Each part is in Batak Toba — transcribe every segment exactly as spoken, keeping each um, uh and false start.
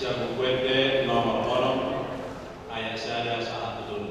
Sian Buku Ende nomor onom, ayat sada sahat tu tolu.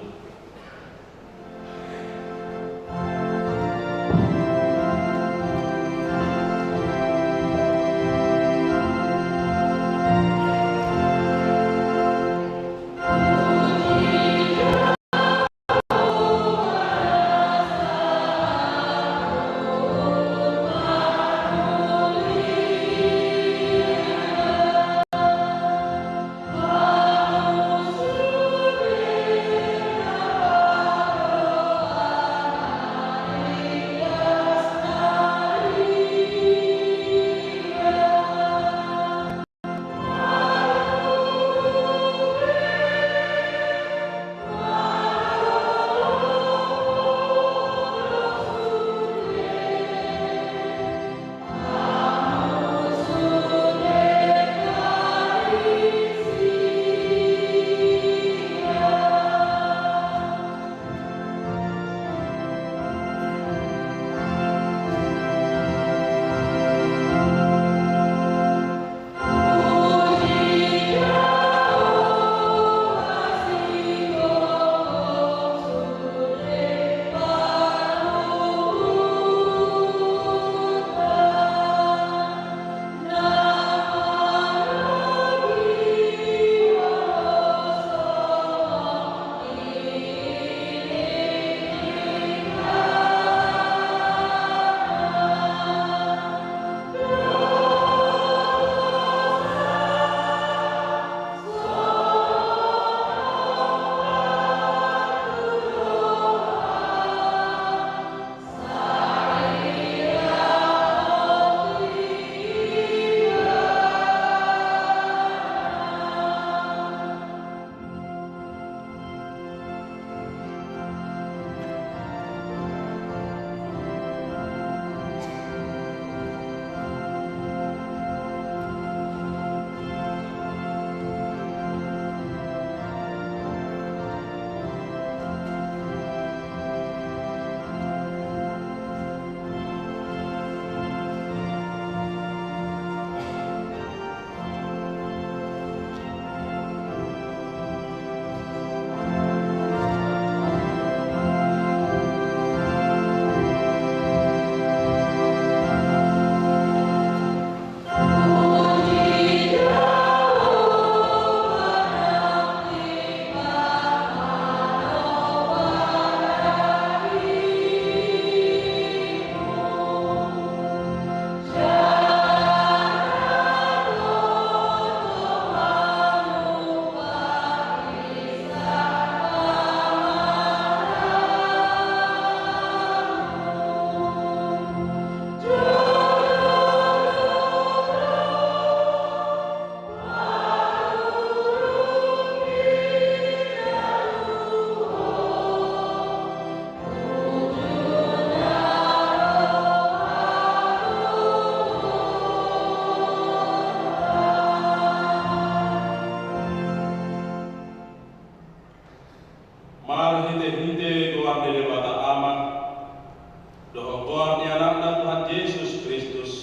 Marhitehite goar ni Debata Ama, dohot goar ni Anakna Tuhan Jesus Kristus,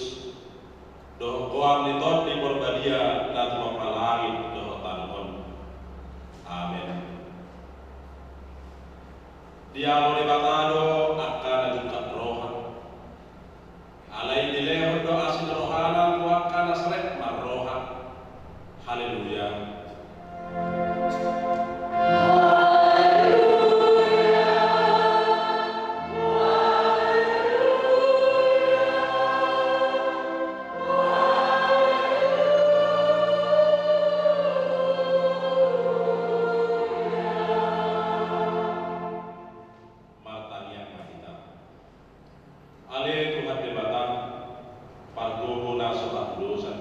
dohot goar ni Tondi Porbadia na tumompa langit dohot tano on. Amen. Dialo Debata do angka na jungkat roha. Alai dilehon do asi ni rohana tu angka na serep marroha. Haleluya. Martangiang ma hita. Ale Tuhan Debata, pargogo na so hadosa,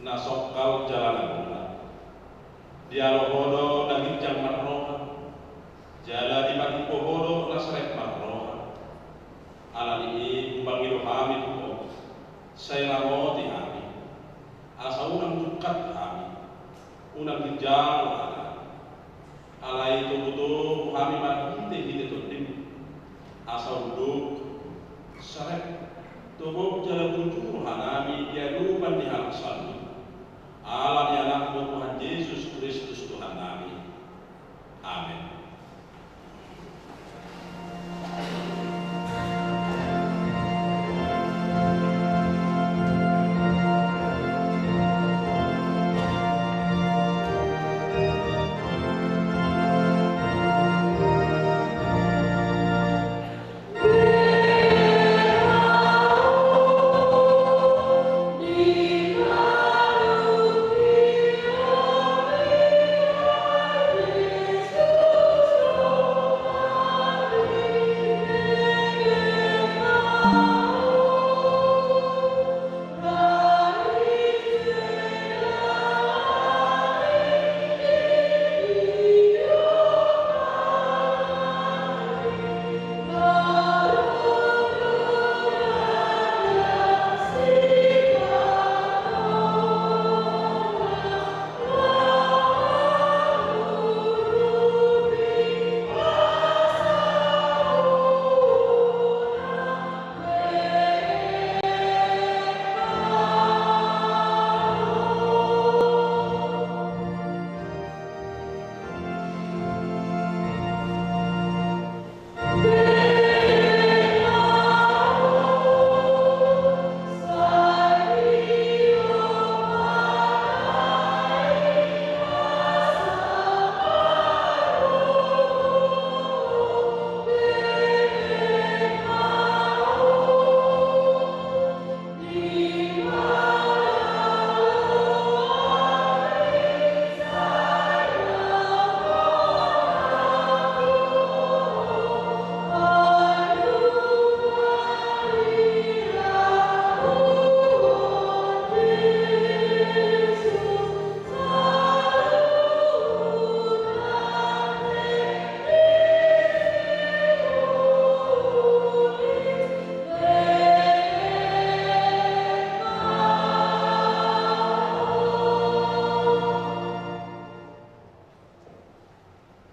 na songkal jala na bona. Dialo Ho do na ginjang marroha, jala dipatimbo Ho do na serep marroha. Ala ni i hupangido hami tu Ho, sai ramoti hami, asa unang jungkat hami, unang ginjang rohana. Alai togutogu hami marhitehite Tondim, asa unduk, serep, togop jala bujur rohanami di adopan ni halak salpu. Ala ni Anakmu Tuhan Jesus Kristus Tuhannami. Amen.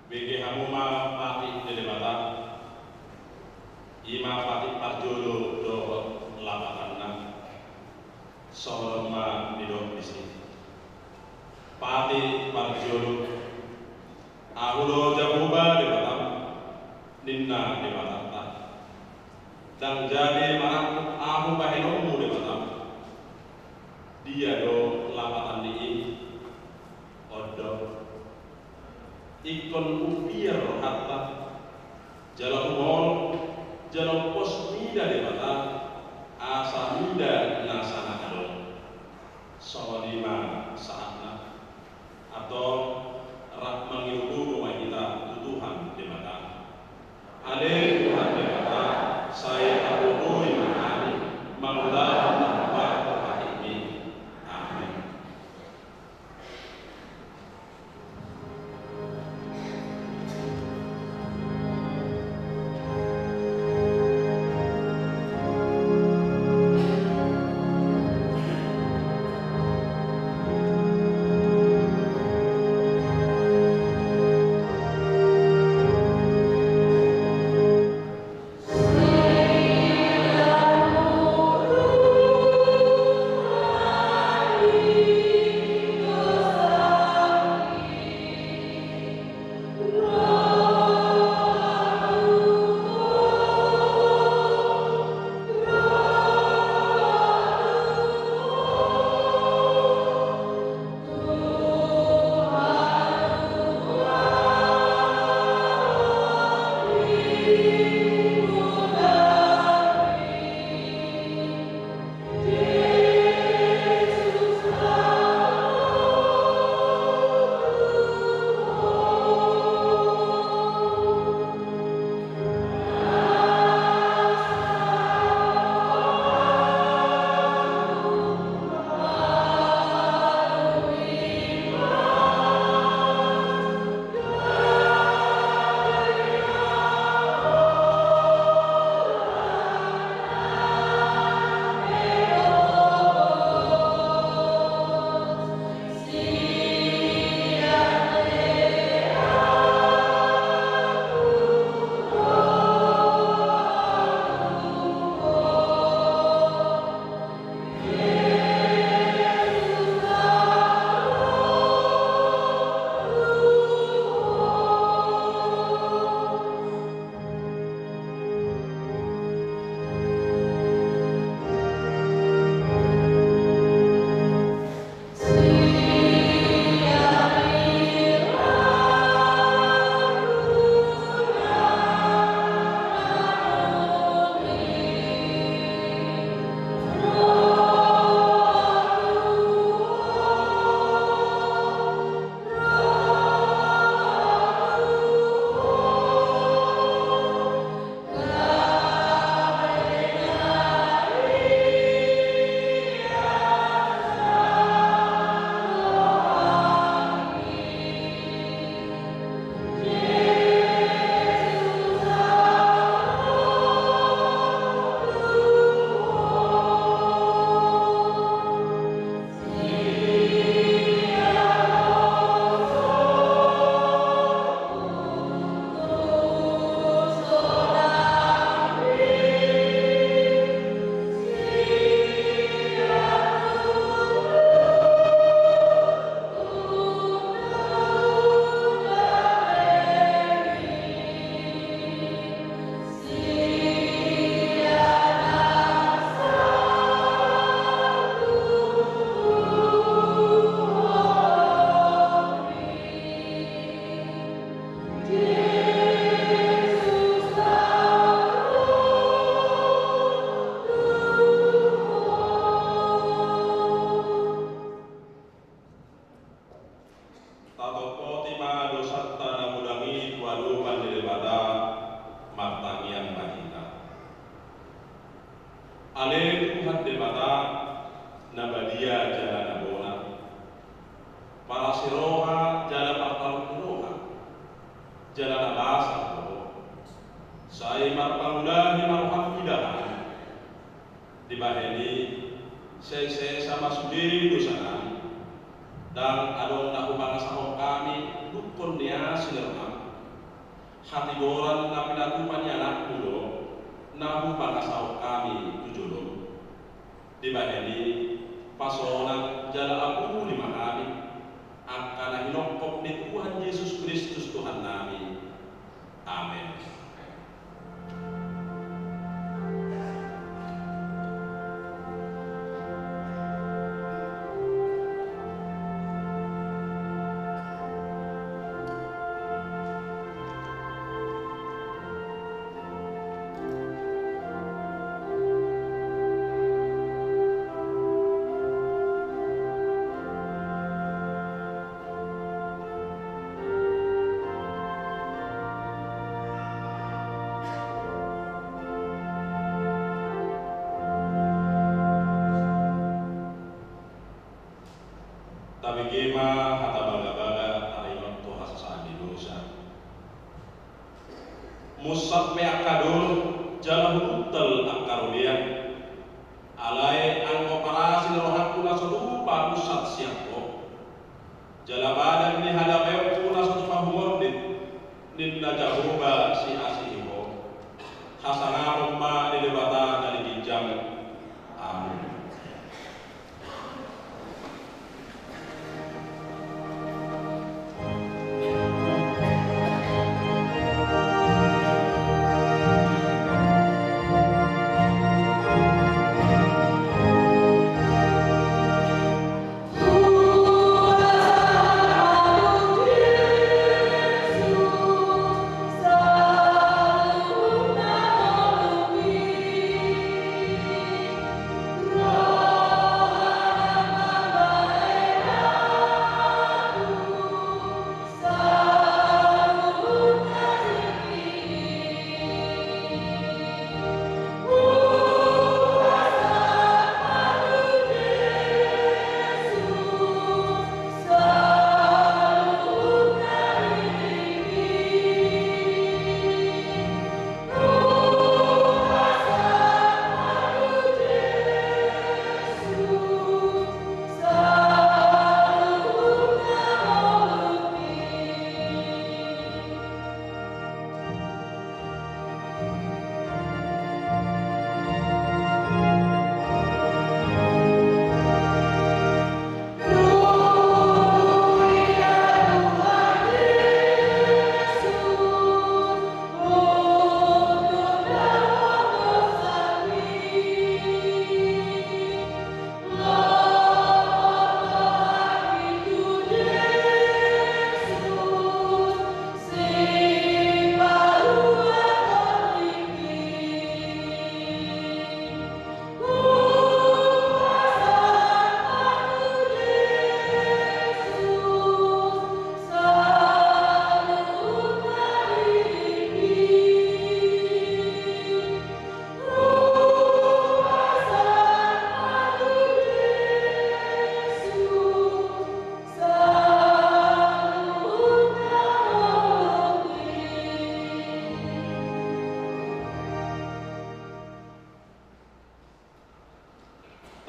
Bege hamu ma patik ni Debata, i ma patik parjolo dohot lapatanna. Songon on ma didok disi. Patik parjolo. Ahu do Jahowa Debatam, ninna Debatanta. Ndang jadi marangkup ahu bahenonmu Debatam. Dia do lapatan ni i? On do. Ingkon hupiar rohanta, jala humolop, jala umpos mida Debata, asa mida nasa na adong. Songon i ma sahatna. Antong, rap mangido gogo ma hita tu Tuhan Debata. Ale Tuhan Debata, sai tagogoi ma hami mangulahon na hombar tu hatimMi. Amen. Tatopoti ma dosanta na godang i tu adopan ni Debata. Martangiang ma hita. Ale Tuhan Debata, na badia jala na bona, parasi roha jala partaruk ni roha, jala na lasar do Ho. Sai marpangulahi ma roham ida hami. Dibahen i, sai sesa ma sude dosanami. Ndang adong na hupangasahon hami dungkon ni asi ni roham. Hatigoran na pinatupa ni Anakmu do na hupangasahon hami tu jolom. Dibahen i, pasonang jala apuli ma hami, angka na hinophop ni Tuhan Jesus Kristus Tuhannami. Amen. Tabege ma hata bagabaga taringot tu hasesaan ni dosa. Munsat pe angka dolok jala hubuntal angka robean. Alai anggo parasi ni rohangku na so tupa munsat sian Ho, jala badan ni hadameonku na so tupa humordit, ninna Jahowa siasihi Ho. Hasangapon ma di Debata na di ginjang. Amen.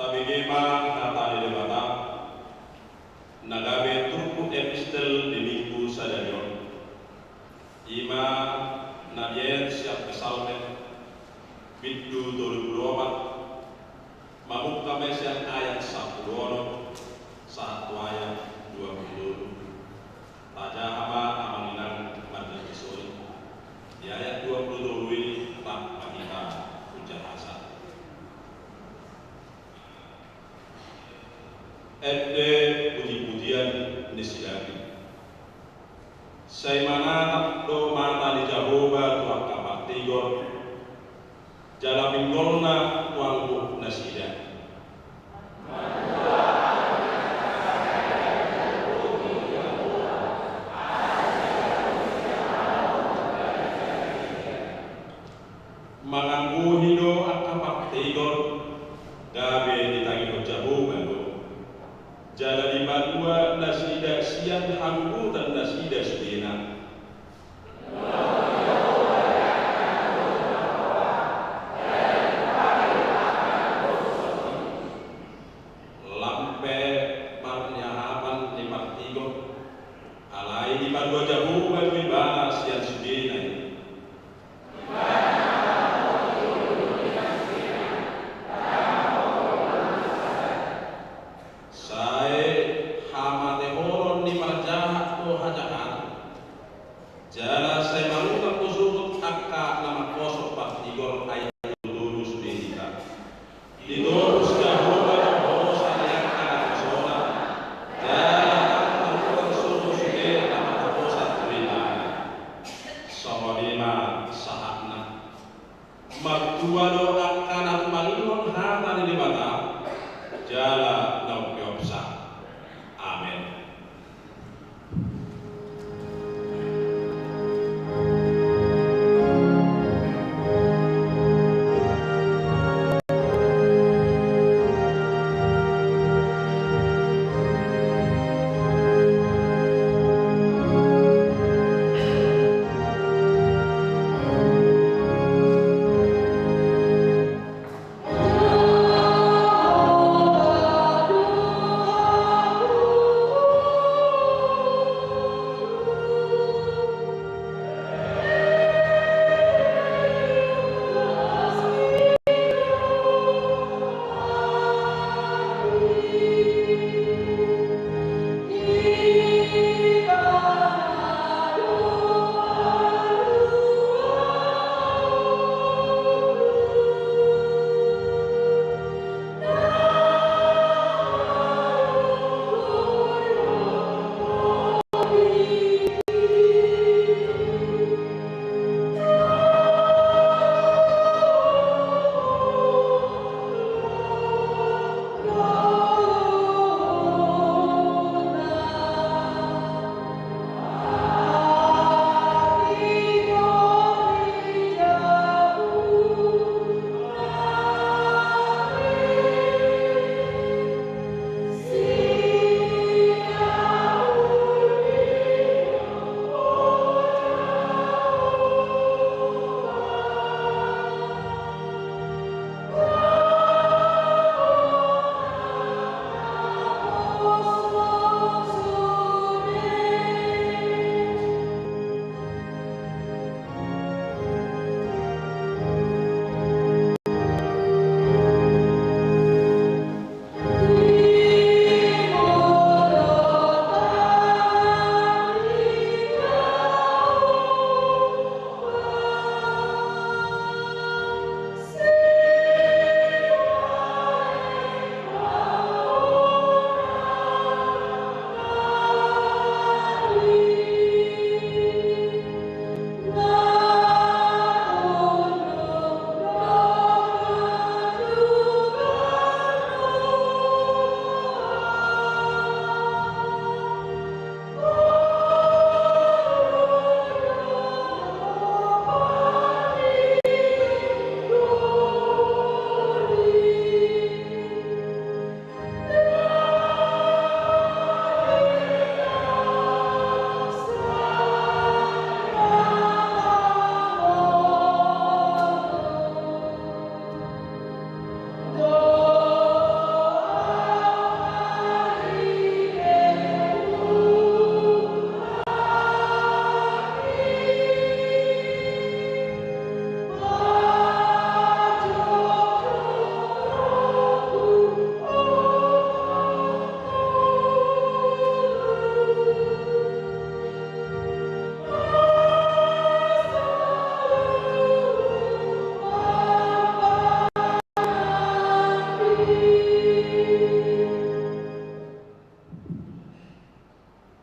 Tabege ma hata ni Debata na gabe turpuk epistel di Minggu sadari on. I ma na didok sian Psalmen bindu tolu pulu opat, mamungka ma sian ayat sampulu onom sahat tu ayat dua pulu tolu. Tajaha ma amang inang marga Kisori. Di ayat dua pulu tolu i rap ma hita hujaha. Ende pujipujian ni si Daud. Sai manatap do mata ni Jahowa tu angka partigor, jala pinggolna tu anggup nasida. sian habubutan nasida sudena. Lam pe marniahapan ni partigor, alai dipadua Jahowa do ibana sian sudena i. Sai hamatehonon ni parjahat do hajahaton. Jala sai mangulang do sogot angka na mangkosor partigor, ai totonu sude hita. Ditobus Jahowa do hosa ni angka na posona, jala mangulang sogot sude na marhaposan tu ibana. Songon i ma sahatna. Martua do angka na tumangihon hata ni Debata jala na umpeopsa. Amen.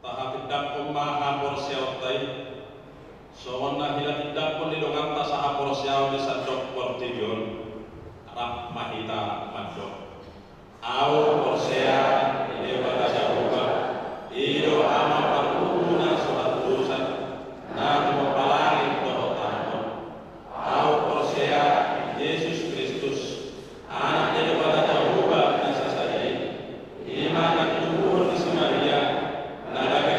Tahatindanghon ma haporseaonta i, songon na hinatindanghon ni donganta sahaporseaon di sandok portibi on. Rap ma hita mandok. Ahu porsea di Debata Jahowa, i do Ama partubu na so hatudosan, na tumompa langit dohot tano on. Ahu porsea di Jesus Kristus, Anak ni Debata Jahowa na sasada i, i ma na titubuhon ni si Maria, na gabe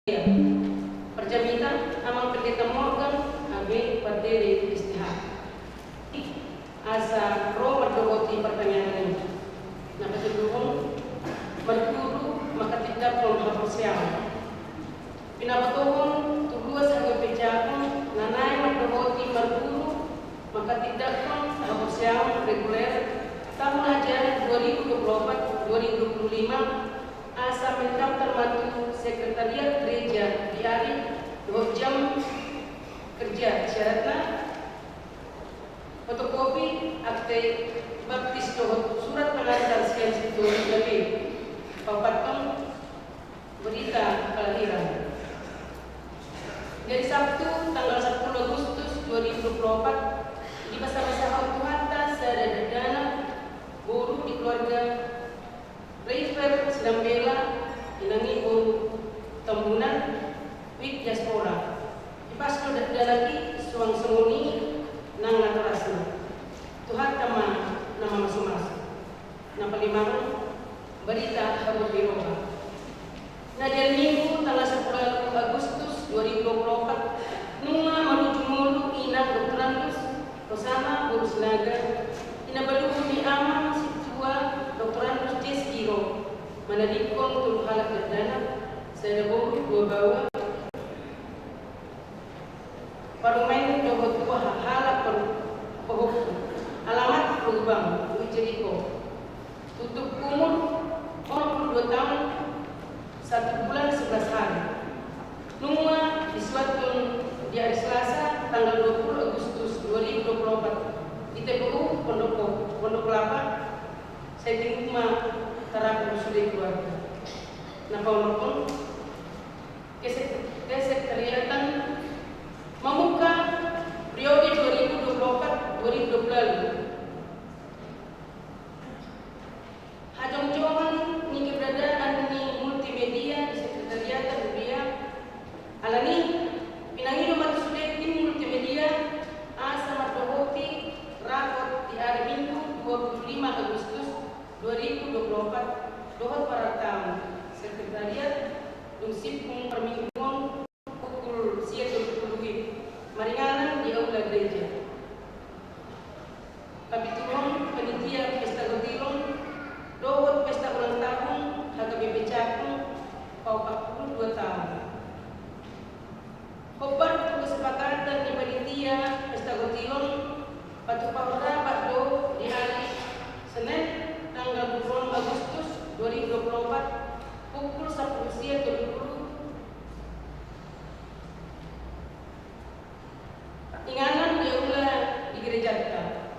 Parjamita, Amang Pendeta Morgan, A B, Pardede S T H. Asa ro mandohoti partangiangan i. Na patoluhon, marguru manghatindanghon haporseaon. Pinabotohon tu ruas hagepejaon na naeng mandohoti marguru manghatindanghon haporseaon reguler tahun ajaran dua ribu dua puluh empat dua ribu dua puluh lima, asa mendaftar ma tu sekretariat gereja di ari dohot jam kerja. Syaratna: fotokopi akte baptis dohot surat pengantar sian sintua. Paopathon, berita kelahiran. Di ari Sabtu tanggal sepuluh Agustus dua ribu dua puluh empat, dibasabasahon Tuhanta sada dakdanak boru di keluarga River Sidambela, inang i boru Tambunan, Wik Diaspora. Dipas do dakdanak i suang songon i nang natorasna. Tuhanta ma na mamasumasu. Na palimahon, berita hagogoon ni roha. Na di ari Minggu tanggal sepuluh Agustus dua ribu dua puluh empat, nunga marujung ngolu inang Doktorandus Hosana boru Sinaga, i na baluhon ni amang sintua Doktorandus Jes Giro, manadingkon tolu halak dakdanak, sada boru dua baoa, parumaen dohot dua halak pahompu. Alamat: Lubang, Jeriko. Tutup umur onom puluh dua tahun, satu bulan sebelas hari. Nunga disuathon di ari Selasa tanggal dua puluh Agustus dua ribu dua puluh empat di T P U Pondok, Pondok Kelapa. Sai tinggung ma tarapul sude keluarga. Na paonomhon, kesek-, kesekretariatan mamungka periode dua ribu dua puluh empat dua ribu dua puluh lima. Hajongjongan ni keberadaan ni multimedia di sekretariatan huria. Alani i, pinangido ma tu sude tim multimedia asa mandohoti rapot di ari Minggu dua puluh lima Agustus dua ribu dua puluh empat dohot parartaon sekretariat dung simpul parmingguon pukul sia tolu pulu wib, maringanan di aula gereja. Papituhon, panitia pesta gotilon dohot pesta ulang tahun H K B P Cakung, paopat pulu dua tahun. Hombar tu kesepakatan ni panitia pesta gotilon, patupahon rapat do di ari Senin tanggal dua puluh Agustus dua ribu dua puluh empat pukul sampulu sia tolu pulu, inganan di aula di gerejanta.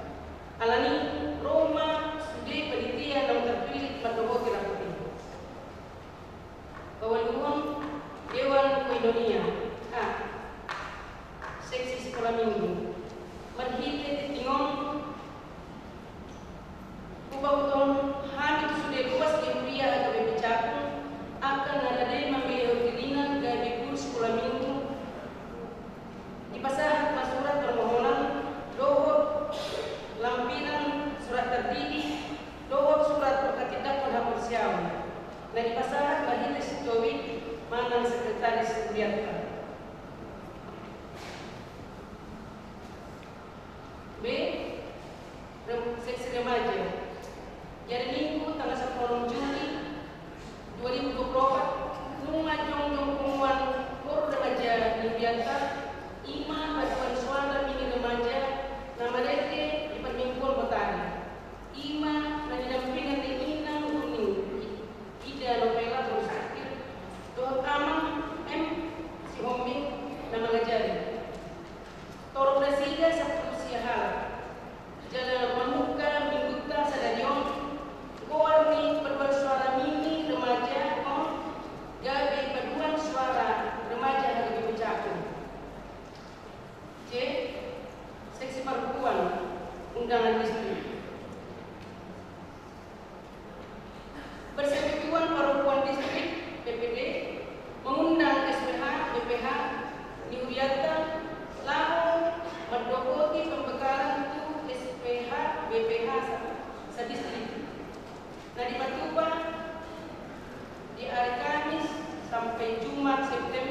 Alani i, ro ma sude panitia naung tarpillit mandohoti rapat i. Paualuhon, Dewan Koinonia. A. Seksi Sikola Minggu. Marhite tingting on, hupabotohon hami tu sude ruas ni huria H K B P Cakung, angka na rade mamilihon dirina gabe guru sikola minggu, dipasahat ma surat permohonan dohot lampiran surat tardidi dohot surat manghatindanghon haporseaon, na dipasahat marhite si Towi manang sekretaris hurianta. B. Rem-, seksi remaja. Di ari Minggu tanggal sampulu onom Juli dua ribu dua puluh empat, nunga jongjong punguan Forum Remaja ni hurianta, i ma paduan suara mini remaja na marende di parmingguon botari. I ma na ninampingan ni inang Uning Ida Novela boru Sukir dohot amang M Sihombing na mangajari. Torop nasida sampulu sia halak. Jala mamungka minggunta sadari on, goar ni paduan suara mini remaja on gabe paduan suara remaja H K B P Cakung. C. Seksi parbukuan, undangan distrik. Persekutuan Parompuan Distrik, P P D, mengundang S P H B P H ni hurianta laho mandohoti pembekalan tu S P H B P H sa-, sadistrik, na dipatupa di ari Kamis sampe Jumat, September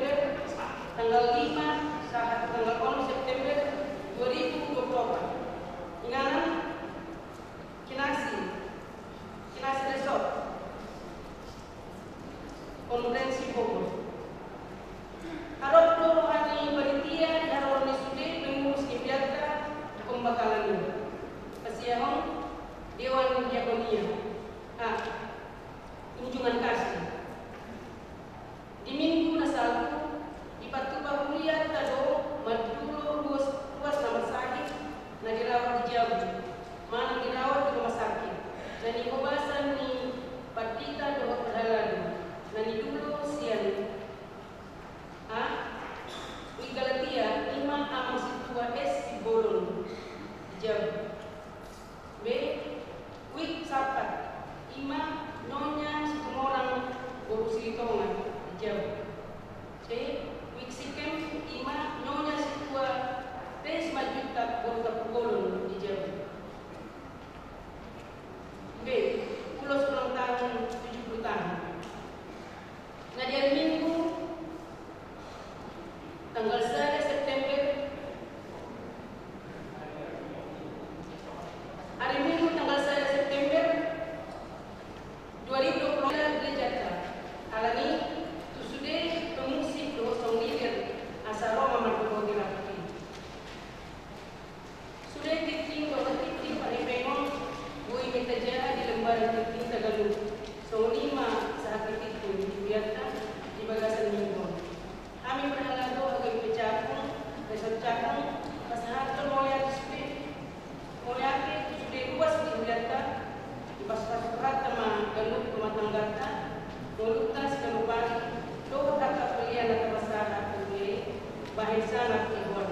Amin. Salam ibuan.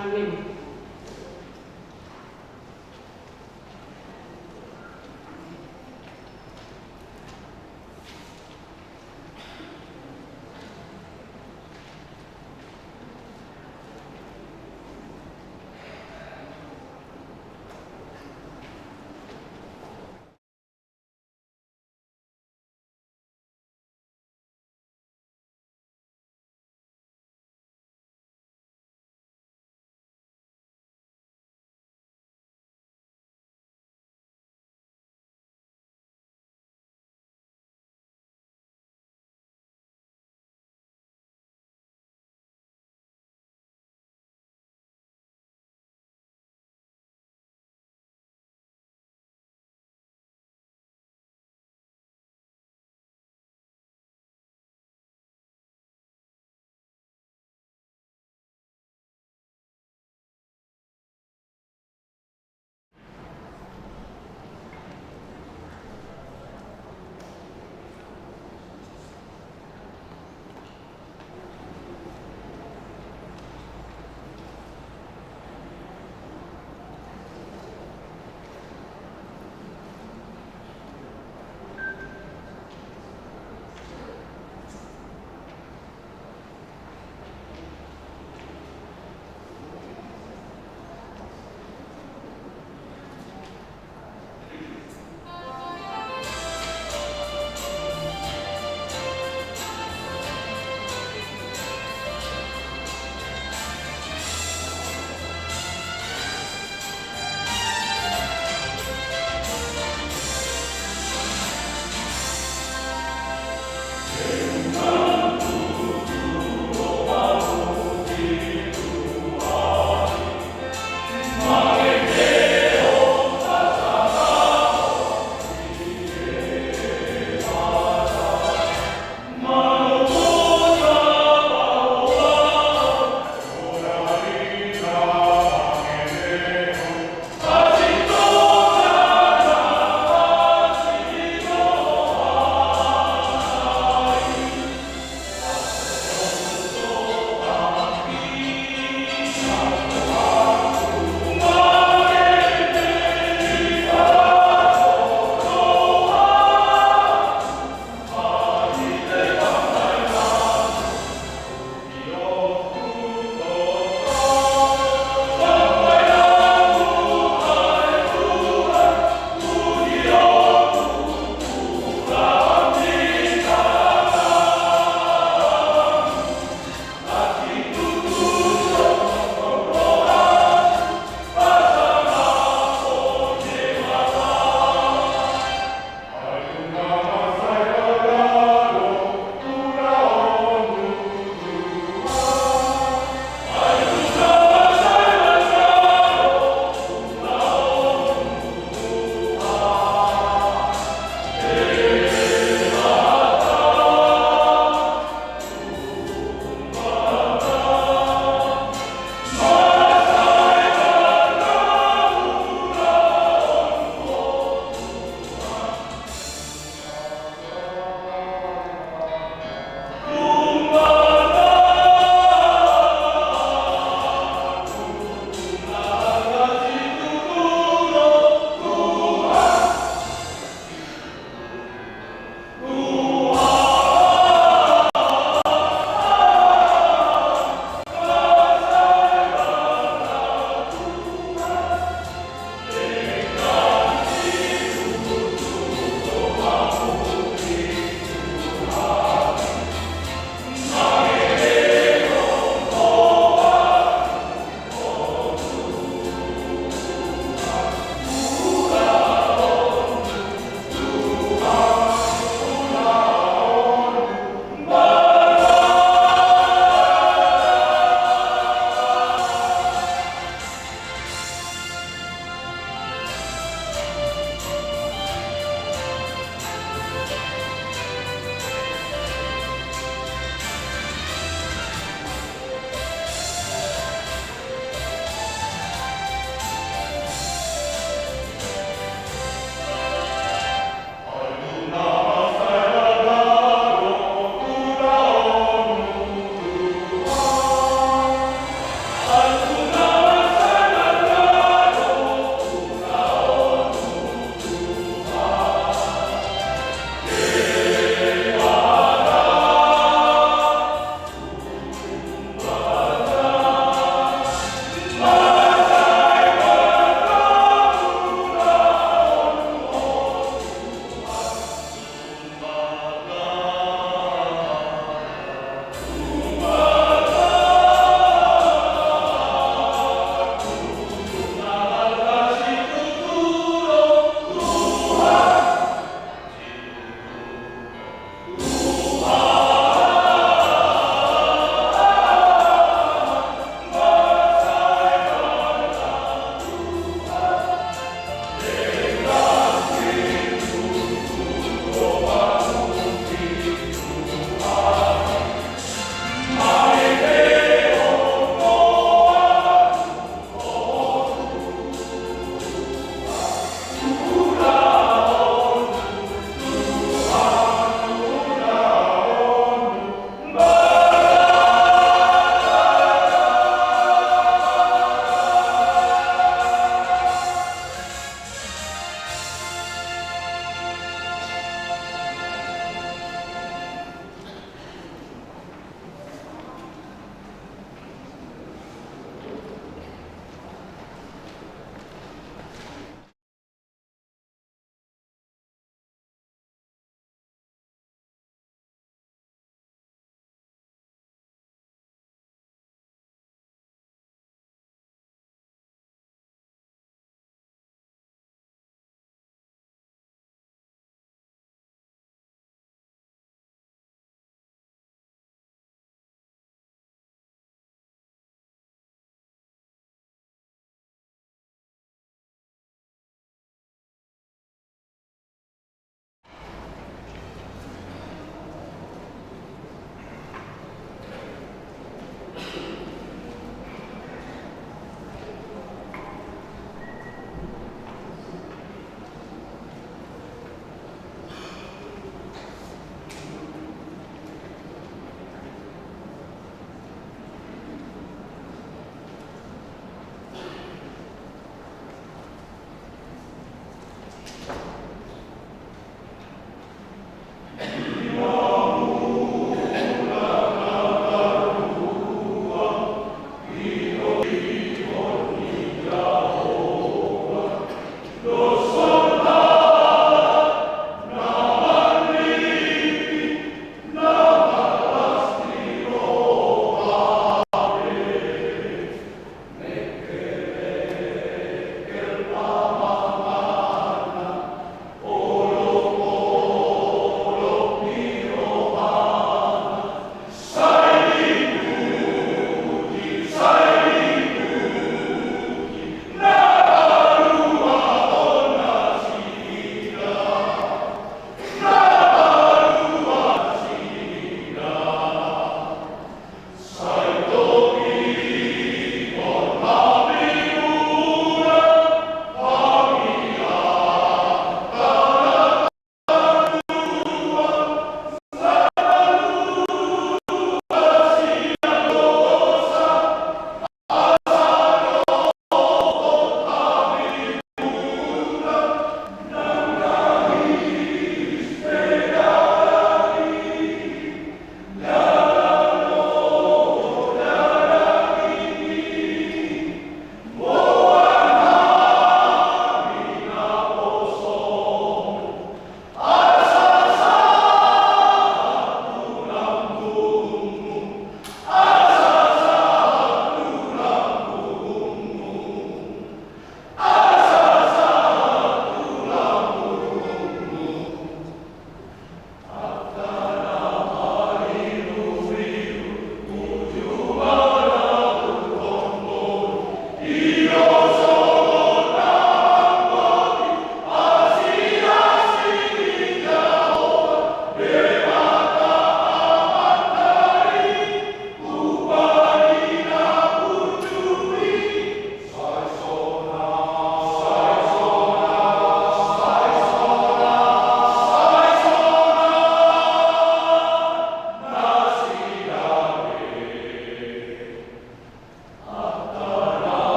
Amin.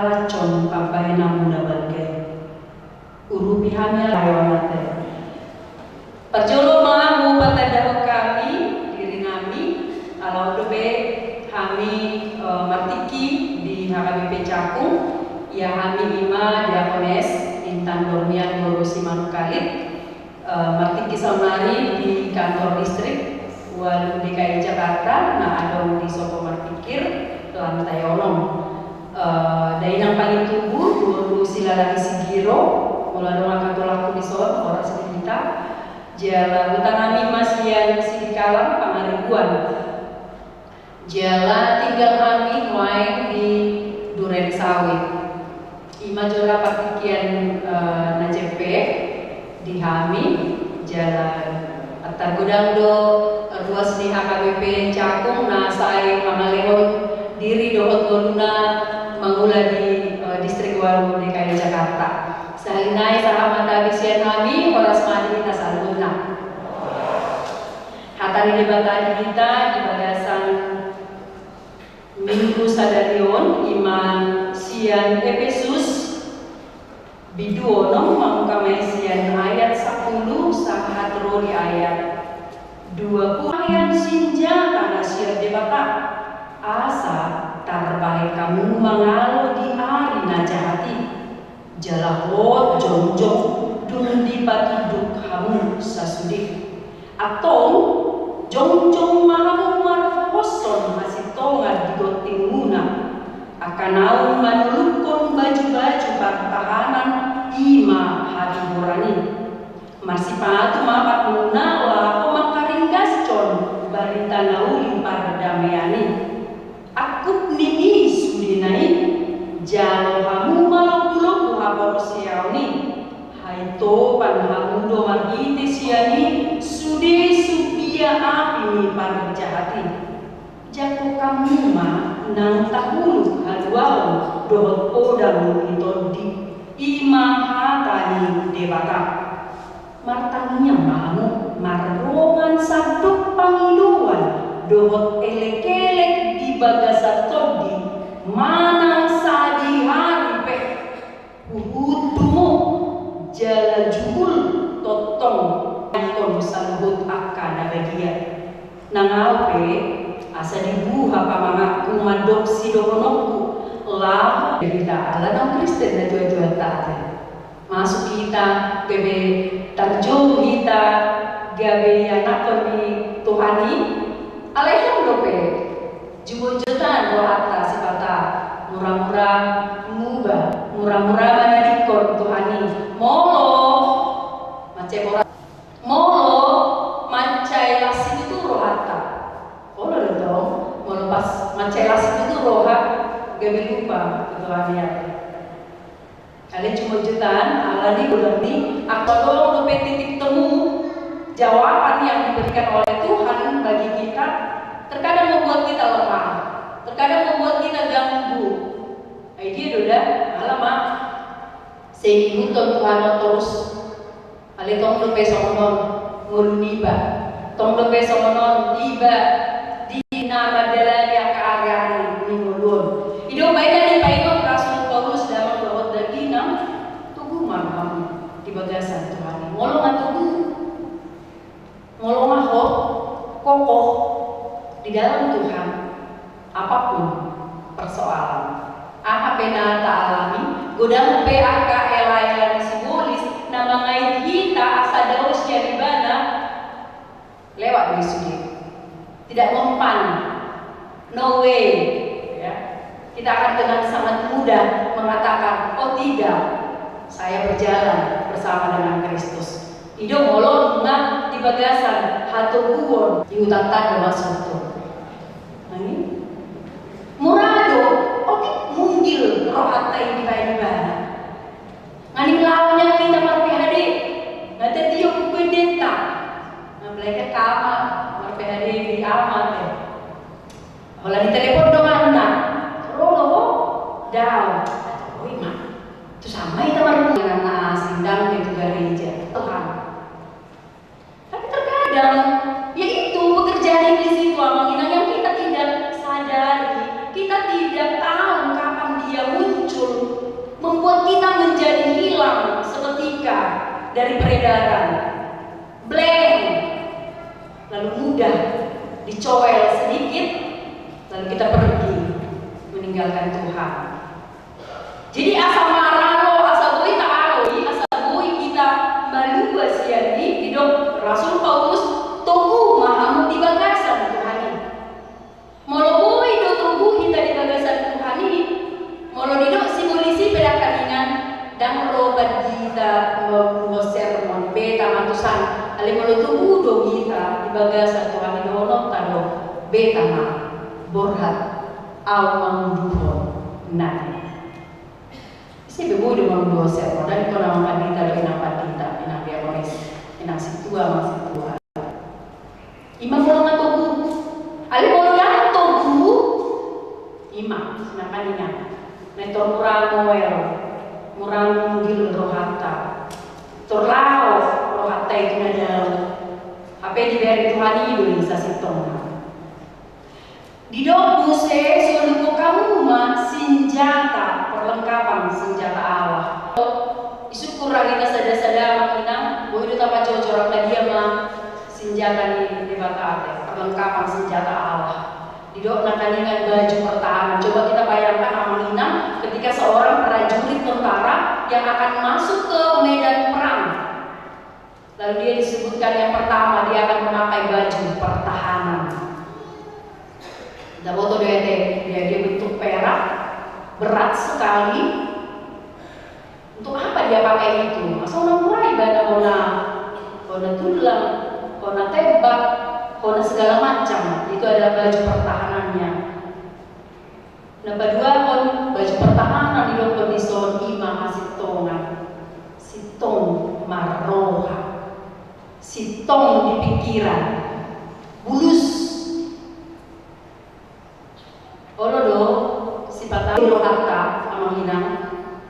Racon pambahenanmuna balga i. Urupi hami ale Amanta. Parjolo ma hupatandahon hami dirinami, ala on dope hami, eh, martingki di H K B P Cakung, ia hami ima Diakones Intan Dormian boru Simanungkalit, eh, martingki saonari di kantor distrik ualu D K I Jakarta, na adong di Sopo Marpikir, lantai onom. Eh, dainang paling tubu, Guru Silalahi Sigiro, molo adong angka tulangku dison, horas di hita. Jala hutanami ma sian Sidikalang Pangaribuan. Jala tinggal hami nuaeng di Duren Sawit. Ima jala partingkian, eh, na jempek di hami, jala antar godang do ruas ni H K B P Cakung na sai mangalehon diri dohot ngoluna mangula di, eh, distrik ualu D K I Jakarta. Sahali nai sahat ma tabi sian hami, horas ma di hita saluhutna. Hata ni Debata di hita di bagasan Minggu sadari on ima sian Epesus bindu onom, mangkatai sian ayat sampulu sahat ro di ayat dua pulu. Pahean sinjata na sian Debata, asa tarbahen hamu mangalo di ari na jahat i. Jala hot jongjong dung dipatunduk hamu sasude. Antong, jongjong ma hamu marhohoshon hasintongan di gontingmuna. Angka naung manulukhon bajubaju partahanan, ima habihoran i. Marsipatu ma patmuna laho mangkaringgashon barita na uli pardamean i. Angkup ni i sudena i, jalo hamu ma lombu-lombu haporseaon i. Haitopan hamu do marhite sian i sude sumbia api ni parjahat i. Jangkon hamu ma nang tahulut haluaon dohot podang ni tondi, ima hata ni Debata. Martangiang ma hamu mardongan sandok pangidoan dohot elek-elek di bagasan tondi manang sadihari pe. Huhut dungo jala jugul tongtong, ingkon saluhut angka na badia. Nang ahu pe, asa dibuha pamanganku mandok sidohononku, laho hita ala naung Kristen na tua-tua ta ate. Masuk hita gabe tarjou hita gabe ianakhon ni Tuhan i, alai hon dope jumujut rohanta sipata mura-mura muba, mura-mura manadingkon Tuhan i. Molo mansai borat, molo mansai las situtu rohanta. Olo do tong, molo pas mansai las situtu roha, gabe lupa tu Tuhan i. Alai jumujut, alani godang ni angka adong dope titik temu, jawaban yang diberikan oleh Tuhan bagi kita, terkadang membuat kita lemah, terkadang membuat kita ganggu. Ai dia do da, ala ma seihuthon Tuhan on torus. Alai tong dope songon on ngolu niba. Tong dope songon on iba di na mandalani angka ari-ari ni ngolu on. I do umbahen na dipaingot Rasul Paulus damang dohot daginang, togu ma hamu di bagasan Tuhan i. Molo nga togu, molo nga hot, kokoh di dalam Tuhan, apapun persoalan, aha pe na taalami, godang pe angka ela-ela ni sibolis na mangait hita asa dao sian ibana, lewat do i sude. Tidak mempan. No way. Ya. Kita akan dengan sangat mudah mengatakan, "Oh tidak, saya berjalan bersama dengan Kristus." I do molo nunga di bagasan hatoguon, di hutanta do masuk tu. Nani? Mura do, otik munggil rohanta i dibaen ibana. Nani laonya kita mar-P H D, na tadi aku pendeta. Apalagi kama mar-P H D di ama te. Holan ditelepon donganna, ro do ho? Dao. Oi ma. Tu sama hita marhubungan na asing, dang tu gareja. Tuhan. Tapi terkadang, ya itu pekerjaan iblis itu, amang inang, yang kita tidak sadari, kita tidak tahu kapan dia muncul dari peredaran, blank, lalu mudah dicoel sedikit, lalu kita pergi meninggalkan Tuhan. Jadi asa maralo, asa boi taalo i, asa boi hita malua sian i, didok Rasul Paulus, togu ma hamu di bagasan Tuhan i. Molo boi do togu hita di bagasan Tuhan i, molo didok sibolis i pe dangkaningan, ndang ro banta hita mambuhon sermon, beta ma tusan, alai molo togu do hita di bagasan Tuhan i, dohononta do, beta ma borhat, au manguduhon nai. Ise be boi do manguduhon sermon, ndang tong na amang pandita do, inang pandita, inang diakonis, inang sintua, amang sintua. Ima molo nga togu. Alai molo ndang togu, ima, nangkaningan, na tor mura moel, mura mungil rohanta. Tor laho rohanta i tu na dao. Hape dibereng Tuhan i do i sasintongna. Didok muse, soluhon hamu ma sinjata, perlengkapan sinjata Allah. Isungkun ra hita sada-sada, amang inang, boi do tapajojor angka dia ma sinjata ni Debata, perlengkapan sinjata Allah. Didok nangkaningan baju pertahanan. Coba kita bayangkan, amang inang, ketika seorang prajurit tentara yang akan masuk ke medan perang. Lalu dia disebutkan yang pertama, dia akan memakai baju pertahanan. Kita boto do ate, dia, dia bentuk perak, berat sekali. Untuk apa dia pakai itu? Asa unang mura ibana hona, hona tulang, hona tembak, hona segala macam. Itu adalah baju pertahanannya. Na paduahon, baju pertahanan didokkon dison, ima hasintongan. Sintong marroha. Sintong di pikiran. Bulus. Olo do sipata di rohanta, amang inang.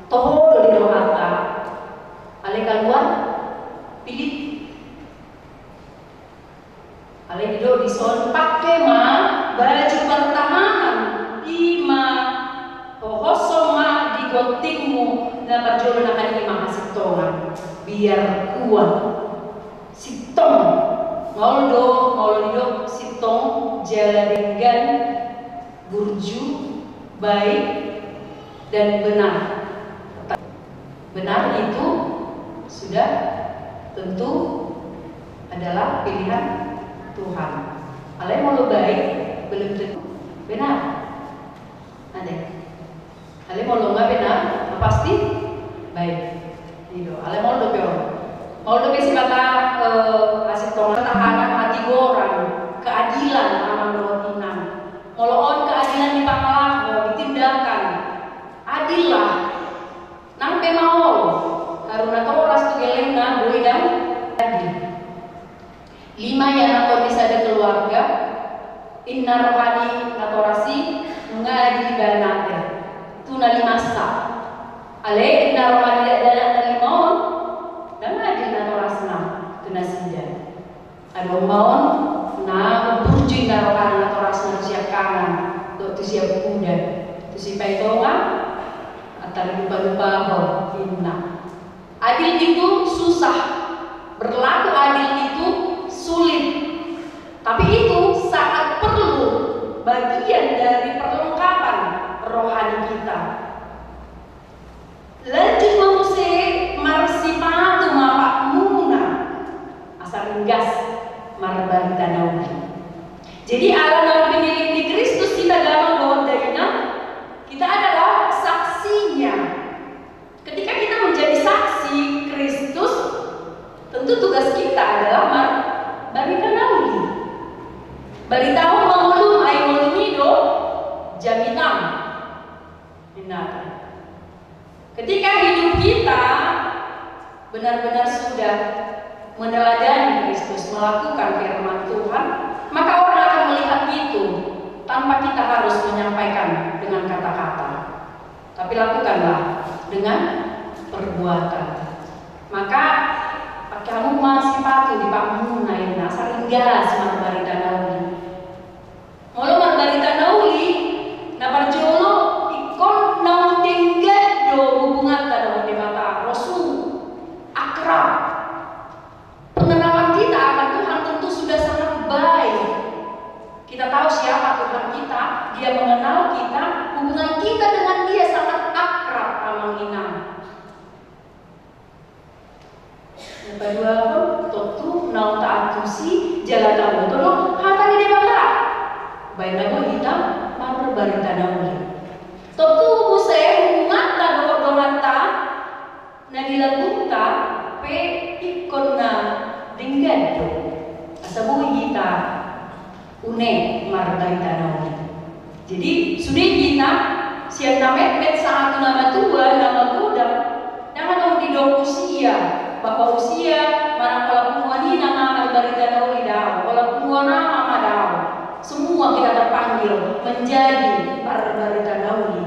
Toho do di rohanta. Alai kaluar, pilih. Alai didok dison, pake ma baju pertahanan, ima hohoshon ma di gontingmu, na parjolo nangkaningan ima hasintongan, biar kuat. Sintong, maol do, maol didok sintong jala denggan, burju, baik, dan benar. Benar itu sudah tentu adalah pilihan Tuhan. Alai molo baik belum tentu benar. Ate. Alai molo nga benar, pasti baik. I do. Alai maol dope on. Maol dope sipata, eh, hasintongan, pertahanan, hatigoran, keadilan, amang dohot inang. Molo on keadilan di pangalaho, di tindakan. Adil lah. Nang pe maol. Haru natoras tu gellengna, boi ndang adil. Lima ianakhon ni sada keluarga, inna roha ni natoras i, nunga adil ibana ate. Tu na limasa. Alai inna roha ni dakdanak na lima on, ndang adil natorasna tu nasida. Adong ma on na umburju inna rohana natorasna tu sian kanan dohot tu sian puda, tu Sipaitonga, antar lupa-lupa ho inna. Adil itu susah, berlaku adil itu sulit. Tapi itu sangat perlu, bagian dari perlengkapan rohani kita. Lanjut ma muse, marsipatu ma pakmuna asa ringgas marbarita na uli. Jadi ala na pinillit ni Kristus hita damang dohot dainang, kita adalah saksinya. Ketika kita menjadi saksi Kristus, tentu tugas kita adalah mar-, barita na uli. Baritahon ma ngolum, ai ngolum i do jaminam. Inna. Ketika hidup kita benar-benar sudah meneladani Kristus, melakukan firman Tuhan, maka orang akan melihat itu tanpa kita harus menyampaikan dengan kata-kata. Tapi lakukanlah dengan perbuatan. Maka pake hamu ma sipatu di pakmuna inna, asa ringgas marbarita na uli. Molo marbarita na uli, na parjolo ingkon naung denggan do hubunganta dohot Debata, rosu, akrab. Na di lambungta pe ingkon na denggan do, asa boi hita une marbarita na uli. Jadi sude hita, sian na metmet sahat tu na matua, na magodang, ndang adong didok usia, bahwa usia manang pola punguan i na marbarita na uli, daong, pola punguan ama ma, daong. Semua kita terpanggil menjadi marbarita na uli.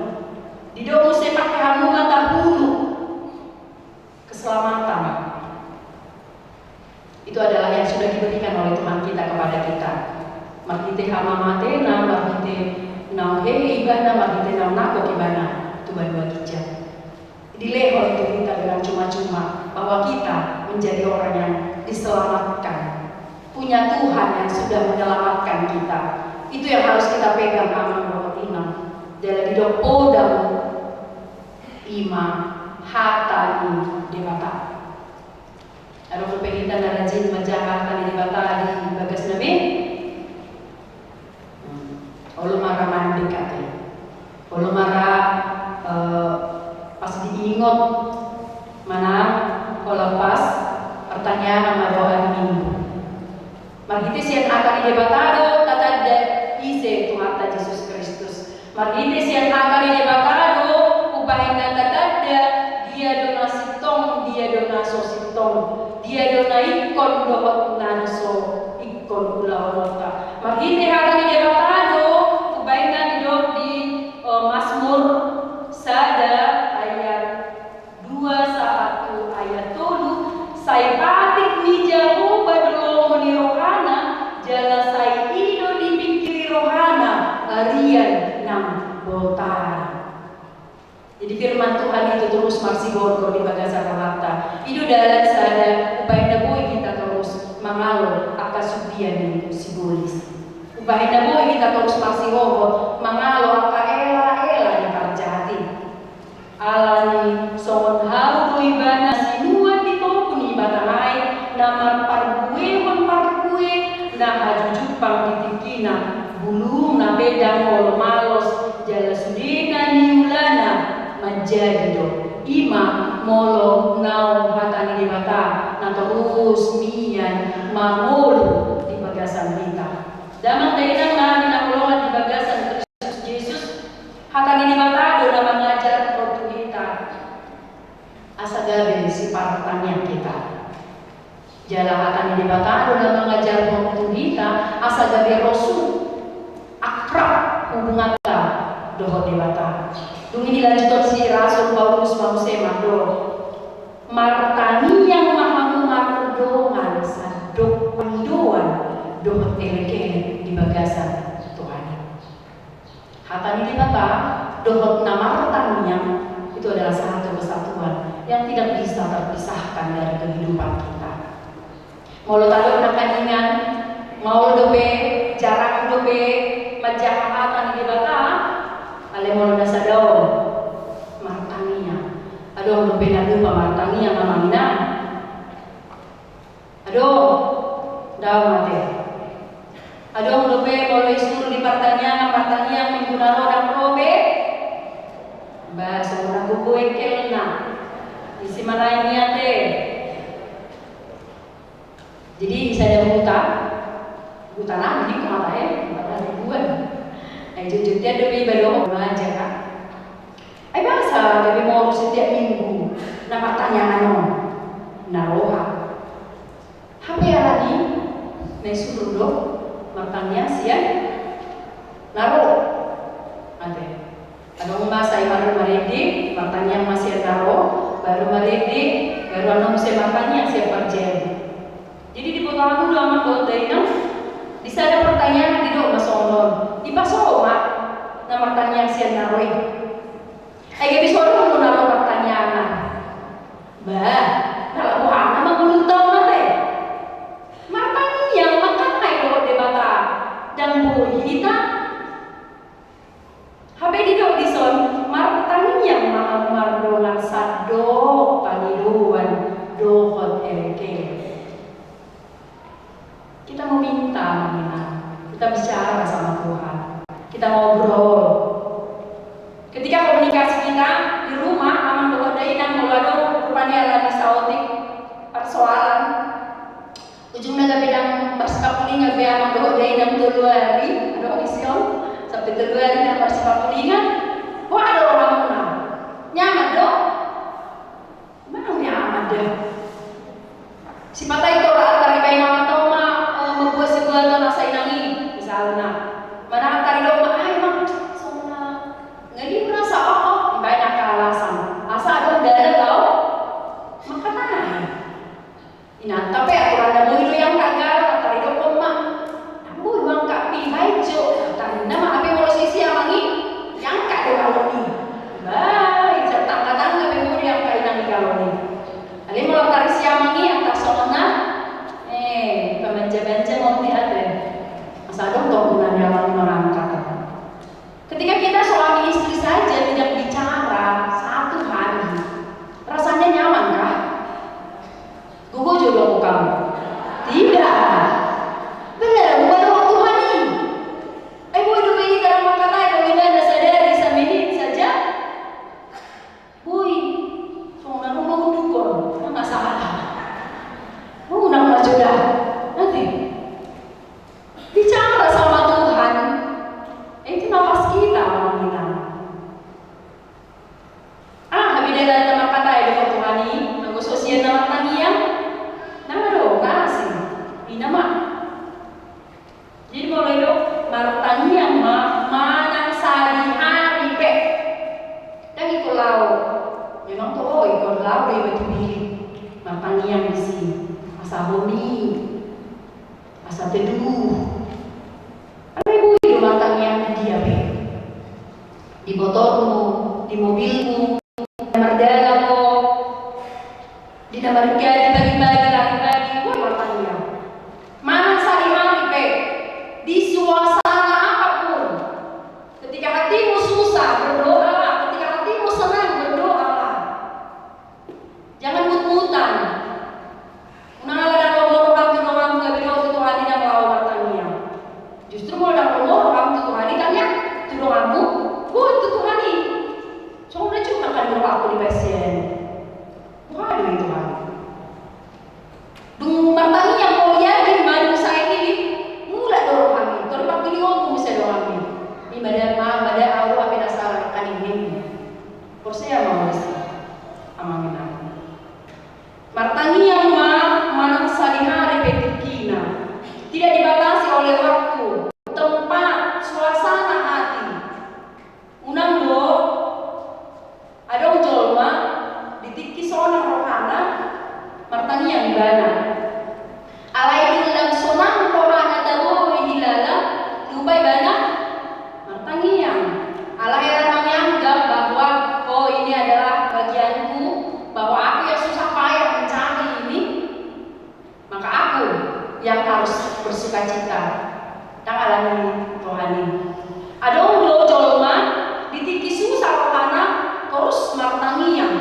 Didok muse pake hamu ma tahuluk keselamatan. Itu adalah yang sudah diberikan oleh Tuhan kita kepada kita. Marhite hamamatena, marhite naung hehe ibana, marhite naung nangkok ibana tu banua ginjang. Dilehon tu hita dengan cuma-cuma bahwa kita menjadi orang yang diselamatkan, punya Tuhan yang sudah menyelamatkan kita. Itu yang harus kita pegang, amang dohot inang. Jala didok poda i ma hata ni Debata. Adong dope hita na rajin manjaha hata ni Debata di bagasnami? Hmm. Olo ma ra mandek ate. Olo ma ra, eh, pas diingot manang holan pas partangiangan ma ro ari Minggu. Marhite sian hata ni Debata do tatanda ise Tuhanta Jesus Kristus. Marhite sian hata ni Debata do umbahen na tatanda dia do na sintong, dia do na so sintong, dia do na ingkon dohot na so ingkon ulaonta. Marhite hata ni Debata do umbahen na didok di, eh, Mazmur sada ayat dua sahat tu ayat tolu, sai patik ni Jahowa do lomo ni rohana, jala sai i do dipingkiri rohana arian nang bolta i. Jadi firman Tuhan itu terus marsigorgor di bagasan rohanta. I do dalan sada umbahen na boi hita torus mangalo angka supian ni sibolis. Umbahen na boi hita torus marsihohot mangalo angka ela-ela ni parjahati. Alani songon hau do ibana sinuan di togu ni batang ai, na marparbuehon parbue na hajujumpang di tingkina, bulungna pe ndang olo malos, jala sudena niulana manjadi do. I ma molo naung hata ni Debata na torus mian mangolu di bagasan hita. Damang dainang na hinaholongan di bagasan Kristus Jesus, hata ni Debata do na mangajarhon tu hita asa gabe sipartangiang hita. Jala hata ni Debata do na mangajarhon tu hita asa gabe rosu, akrab hubunganta dohot Debata. Dung i dilanjuthon si Rasul Paulus ma muse mandok, martangiang ma hamu mardongan sandok pangidoan dohot elek-elek di bagasan Tuhan i. Hata ni Debata dohot na martangiang itu adalah satu kesatuan yang tidak bisa terpisahkan dari kehidupan kita. Molo tadok nangkaningan, maol dope, jarang dope manjaha hata ni Debata, alai molo na sada on martangiang. Adong dope na lupa martangiang, amang inang? Adong, daong ate. Adong dope molo isuru di partangiangan, martangiang minggu na ro, ndang ro be? Ba songon na gogo engkelna. Isi ma lae i ate. Jadi sada huta, huta nami di kota e, empat belas ribuan. Ai jotjot i dope iba dohot maja kan. Ai boasa gabe moru setiap minggu na partangiangan on? Na roha. Hape alani na isuru do martangiang sian na ro. Ate. Adong ma sai baru marende, martangiang ma sian na ro, baru marende, baru annon muse martangiang sian parjolo. Jadi diboto hamu do amang dohot dainang, di sada partangiangan didok ma songon on, dipasohot ma na martangiang sian na ro i. Ai gabe so adong do na ro martangiangan. Bah, na laho boha nama bulung taon ate. Martangiang mangkatai dohot Debata, ndang boi hita. Hape didok dison, martangiang ma hamu mardongan sandok pangidoan dohot elek-elek. Kita meminta, amang inang. Kita bicara sama Tuhan. Kita ngobrol. Ketika komunikasi kita di rumah, amang dohot dainang, molo adong Alani saotik parsoalan. Ujungna gabe ndang marsipakulingan be amang dohot inang tolu ari, adong disi on, sampe tolu ari ndang marsipakulingan. Boha do rohamuna? Nyaman do? Manang nyaman do? Sipata i tora, altar i baen amanta on ma, eh, mambuat sibuaton asa inang i, misalna. Manang altar i do ma, ai mang, songon na, nga di merasa, oh, oh, dibaen angka alasan. Asa adong dalan laho mangkatai. Inanta pe aturanna boi do iangkat garat, altar i dohonon ma. Ndang boi do angkat, pe baen jo. Altar i nama, hape molo sisi amang i, iangkat do galon i. Baen, sian tangga-tangga pe boi do iangkat inang i galon i. Alai molo altar i si amang i, altar songon na, eh, pamanja-manja ma on di ate. Asa adong tong gunana amang i mangangkat. Ketika kita suami istri saja tidak bicara satu hari, rasanya nyamankah? Gogo jo do hamu? Tidak. Benar, bukan dohot Tuhan i. Ai boi dope hita ndang mangkatai dohot ibana sadari, samenit saja. Boi, songon na ro ma undukkon, ndang masalah. Unang ma jo da. Nanti. Bicara sama Tuhan. Itu nafas kita, amang inang. Ah, habidalan na mangkatai dohot Tuhan i, anggo so sian na martangiang, nama do, nasi. Ina ma. Jadi molo i do, martangiang ma, manang sadihari pe. Ndang ingkon laho. Memang toho ingkon laho do iba tu bilik. Martangiang disi. Asa hami. Asa teduh. Alai boi do martangiang di dia pe. Di motormu, di mobilmu, na mardalan ho. Di na marga, di pagi-pagi, lari pagi, boi martangiang. Manang sadihari pe, di suasana apa pun. Ketika hatimu susah, berdoalah. Ketika hatimu senang, berdoalah. Jangan mut-mutan. Unang ala ndang lomo roham tu donganmu, gabe dohot tu Tuhan i ndang laho martangiang. Justru molo ndang lomo roham tu Tuhan i, tangiang tu donganmu, boi tu Tuhan i. Songon na jumangkan rohangku di basian. Boha do i Tuhan? Dung martangiang ho, yakin ma, dung sae i, mulak do roham i, tor pangkilionmu muse donganmi. I ma da, ma, ma da ahu hape na sala nangkaning ninna. Porsea ma ho disi, amang inang. Martangiang ma, manang sadihari pe tingkina. Tidak dibatasi oleh waktu, tempat, suasana hati. Unang do adong jolma di tingki sonang rohana martangiang ibana. Alai dung ndang sonang rohana tabo i hilala, lupa ibana martangiang. Alai hera menganggap bahwa, oh, ini adalah bagianku, bahwa aku yang susah payah mencari ini, maka aku yang harus bersukacita. Ndang alani rohana i. Adong do jolma di tingki susah rohana torus martangiang.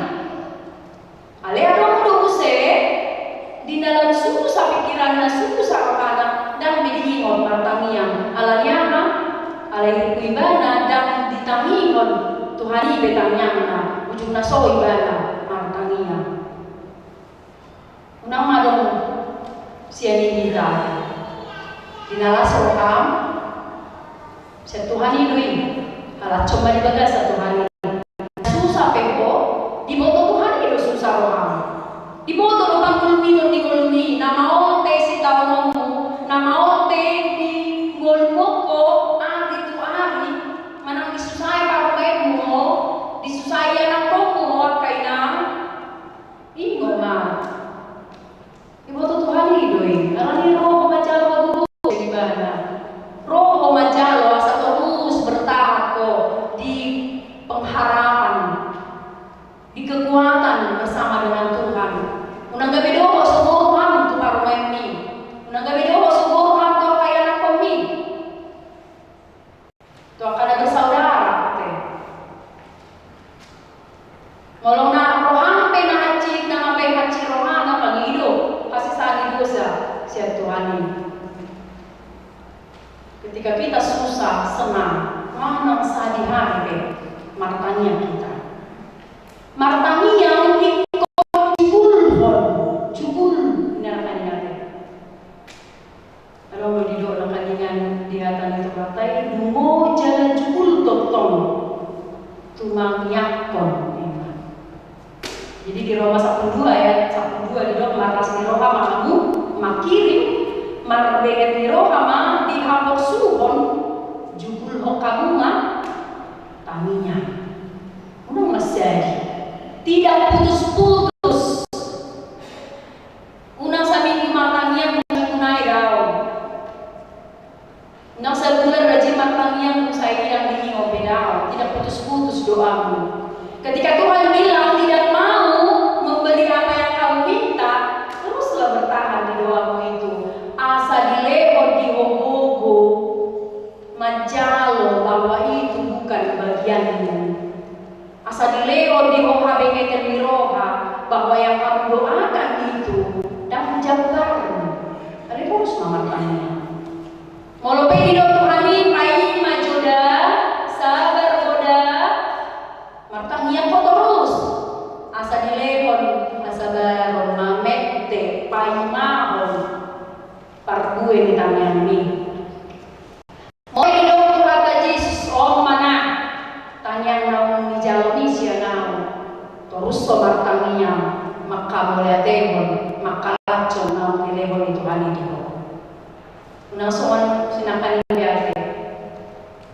Alai adong do muse di na lam susah pikiranna, susah rohana, ndang be diingot martangiang. Alani aha? Alai ibana ndang ditangihon Tuhan i be tangiangna, ujungna so ibana martangiang. Unang ma adong sian i hita. Di na las roham, sian Tuhan i do i. Halashon ma di bagasan Tuhan i. Susah pe ho, diboto Tuhan i do susah roham. Diboto do panggulmion ni ngolumi, na maonte sitaononmu, na maonte di ngolumon ho ari tu ari, manang disusai parumaenmu ho, disusai anakkonmu ho, angka inang. Ingot ma. Diboto Tuhan i do i. Alani ro ho manjalo hagogoon ibana. Ro ho manjalo asa torus bertahan ho di pengharapan, di kekuatan bersama dengan Tuhan. Unang gabe dohot so guru hamu tu parumaenmi. Unang gabe dohot so guru hamu tu angka ianakkonmi. Tu angka na bersaudara pe. Molo na roham pe na hansit, na mapahansit rohana, pangido hasesaan ni dosa sian Tuhan i. Ketika kita susah, senang, manang sadihari pe, martangiang hita. Martangiang ingkon Jadi di Roma sampulu dua ayat sampulu dua didok, marlas ni roha ma hamu mangkirim, marbenget ni roha ma dihaporsuhon, jugulhon hamu ma tangiang. Unang mansadi. Tidak putus-putus. Unang saminggu martangiang, unang saminggu nai dao. Unang sabulan rajin martangiang, sai dang diingot pe dao. Tidak putus-putus doamu. Ketika Tuhan bilang tidak mau memberi apa yang kamu minta, teruslah bertahan di doamu itu. Asa dilehon di ho gogo manjalo bahwa itu bukan bagianmu. Asa dilehon di ho habengetan ni roha bahwa yang kamu doakan itu dang jambarmu. Alai torus ma martangiang. Molo pe didok Tuhan i, paima jo da, sabar jo da, martangiang ho torus. Asa dilehon hasabaron, mamette, paimahon parbue ni tangiangmi. Molo didok Tuhanta Jesus, on ma na tangiang naung nijalo ni sian Ahu, torus ho martangiang, mangkamauliatehon, mangkalashon naung nilehon ni Tuhan i di ho. Unang songon sinangkaning be ate.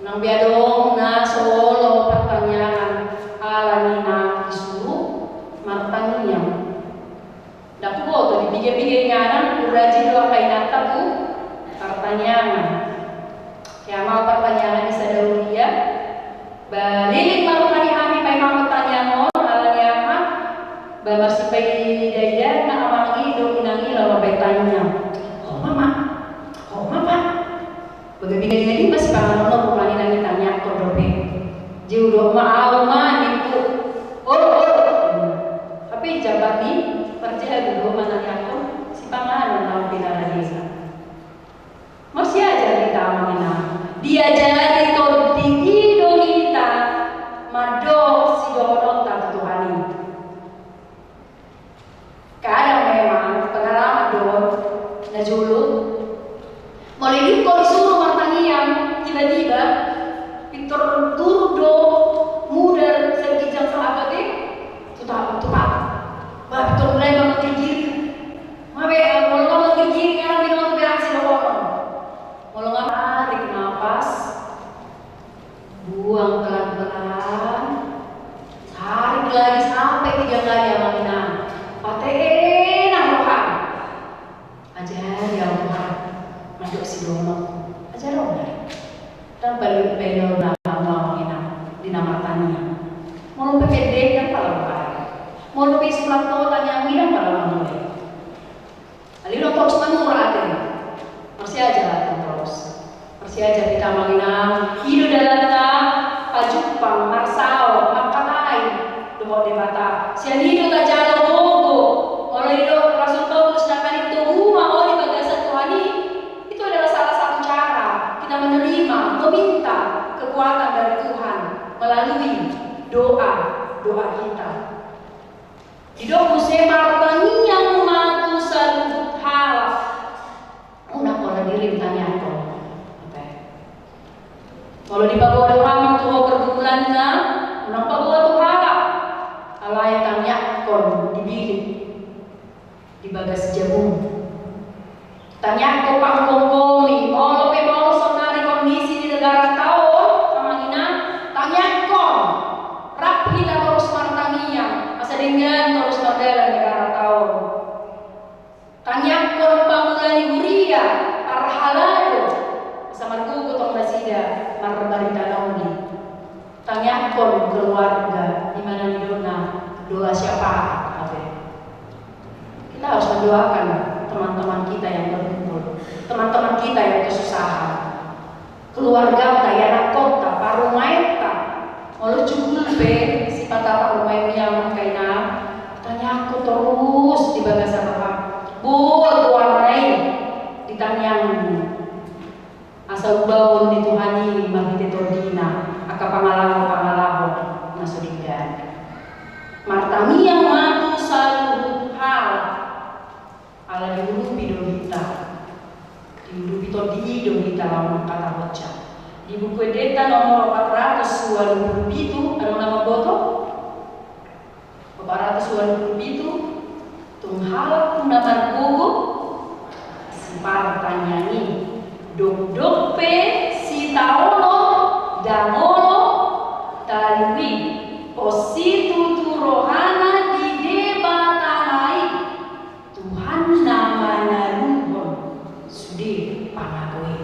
Unang be adong na so olo partangiangan ala ni na disuru martangiang. Ndang huboto, di piga-piga inganan, hurajin do angka inanta tu partangiangan. Ia ma partangiangan ni sada huria. Ba leleng ma rupani hami paimahon tangiang on, ala ni aha? Ba marsipaida-idaan na amang i dohot inang i laho mambahen tangiang. Ho ma, Mak. Ho ma, Pak. Bagabina-bina ma sipanganon on, rupani na nitangiangkon dope. Jadi didok ma, ahu ma ningku. Olo, olo. Hape jambar ni parjabu do manangiangkon sipanganon naung pinala desa. Marsiajar hita amang inang. Diajari tondi i do hita mandok sidohononta tu Tuhan i. Kadang memang pengalaman do on, na jolo. Molo ingkon disuru martangiang, tiba-tiba pintor turun do mudar sian ginjang sahabat i, tutup, tutup. Ba pintor mulai manggiring-giring. Mabe, molo nga manggiring-giring, kadang memang tu beaksi do on. Molo nga tarik napas, buang pelan-pelan. Tarik lagi sampai tiga kali, amang inang. Patehe nang roham. Ajari au Tuhan mandok sidohononku. Ajari au Tuhan. Ndang palu-palu na hamu, amang inang, di na martangiang. Molo pe pendek ndang pala mangkatai. Molo pe surat do tangiangmi ndang pala mangulai. Alai unang torus manura ate. Marsiajar ate torus. Marsiajar hita, amang inang. I do dalanta pajumpang, marsaor, mangkatai dohot Debata. Sian i do tajalo gogo. Molo didok Rasul Paulus, nangkaning togu ma ho di bagasan Tuhan i, itu adalah salah satu cara kita menerima, meminta kekuatan dari Tuhan melalui doa, doa kita. Didok muse, martangiang ma tu saluhut halak. Unang pola diri ditangiangkon. Oke. Molo dipaboa do hamu tu ho pergumulanna, unang paboa tu halak. Alai tangiangkon di bilik, di bagas jabum. Tangiangkon panggomgomi, molo pe maol saonnari kondisi di negaranta on, amang inang, tangiangkon. Rap hita torus martangiang, asa denggan torus mardalan negaranta on. Tangiangkon pangula ni huria, parhalado, asa margogo tong nasida marbarita na uli. Tangiangkon keluarga, di mana nidokna doa syafaat, oke. Kita harus mendoakan teman-teman kita yang terpukul, teman-teman kita yang kesusahan, keluarganta, ianakkonta, parumaenta. Molo jugul pe sipata parumaenmi, amang inang, tangiangkon torus di bagasan roham. Boan goarna i di tangiangmu. Asa ubaon ni Tuhan i marhite tondina angka pangalaho-pangalaho na so denggan. Martangiang ma tu saluhut halak, ala diurupi do hita. Diurupi tondi i do hita laho mangkatahonsa. Di Buku Endenta nomor opat ratus ualu pulu pitu, adong na mamboto? Dua ratus walu pulu pitu. Tung halak na margogo sipartangiang i, dokdok pe sitaonon ndang olo talu i, pos situtu rohana di Debata nai, Tuhan na manaluhon sude pangago i.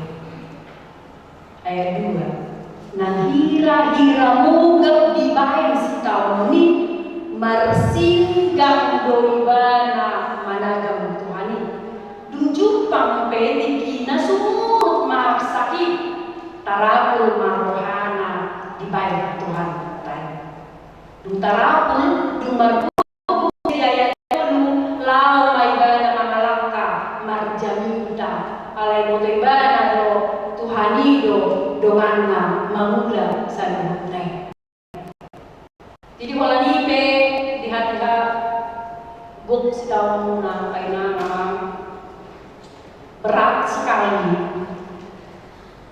Ayat dua. Nang hira-hira mogap dibahen sitaonon i, marsinggang do ibana managam Tuhan i. Dung jumpang pe tingkina sumurut ma arsak i, tarapul ma rohana dibahen Tuhan Debata i. Dung tarapul, dung margogo, di ayat tolu, laho ma ibana mangalangka marjaminta, alai diboto ibana do Tuhan i do donganna mangula saluhutna i. Jadi holan i pe di hatiha, gok sitaononmuna, amang inang, berat sekali.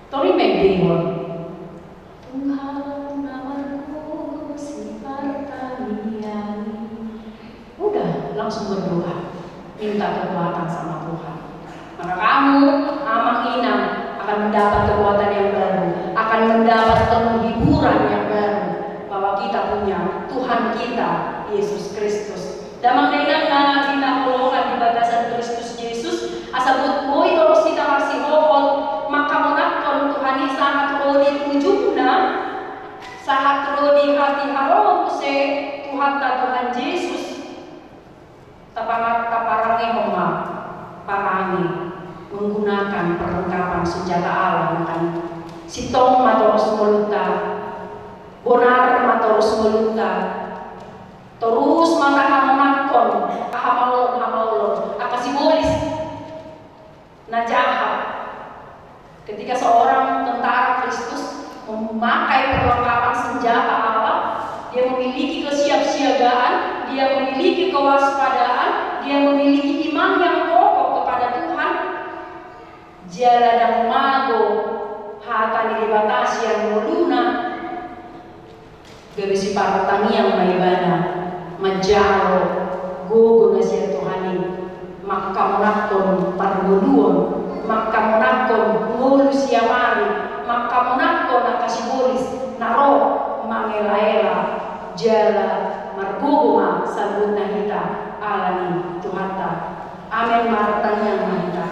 Tori mending on. Tung halak na margogo sipartangiang i. Udah, langsung berdoa. Minta kekuatan sama Tuhan. Maka kamu, amang inang, akan mendapat kekuatan yang baru, akan mendapat penghiburan yang baru, bahwa kita punya Tuhan kita, Yesus Kristus. Damang dainang na hinaholongan di bagasan Kristus Jesus, asa boi tolos hita marsihohot mangkamonanghon Tuhan i sahat ro di ujungna, sahat ro di hatiha ro muse Tuhanta Tuhan Jesus. Tapanga-, taparangehon ma parange menggunakan perlengkapan senjata Allah, na kan sintong ma torus ngolunta, bonar ma torus ngolunta. Torus ma tahamonanghon hamaolon-hamaolon, angka sibolis na jahat. Ketika seorang tentara Kristus memakai perlengkapan senjata Allah, dia memiliki kesiapsiagaan, dia memiliki kewaspadaan, dia memiliki iman yang kokoh kepada Tuhan, jala ndang mago hata ni Debata sian ngoluna, gabe sipartangiang ma ibana manjalo gogo na sian Tuhan i, mangkamonanghon parngoluon, mangkamonanghon ngolu siapari, mangkamonanghon angka sibolis na ro mangelaela, jala margogo ma saluhutna hita ala ni Tuhanta. Amen. Martangiang ma hita.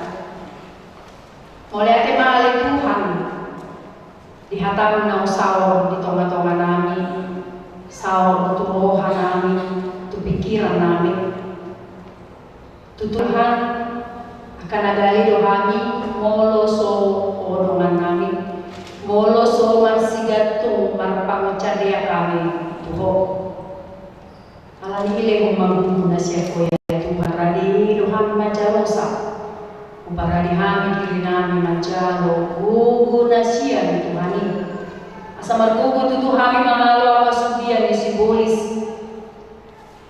Mauliate ma ale Tuhan, di hataM na husaor di tongatonganami, saor tu rohanami, tu pingkirannami. Tu Tuhan, angka na gale do hami, molo so Ho dongannami, molo so marsigantung marpanguncadean hami tu Ho. Alani i lehon ma gogo na sian Ho, ya Tuhan, rade do hami manjalosa. Huparade hami dirinami manjalo gogo na sian Tuhan i. Asa margogo tutu hami mangalo angka sugian ni sibolis,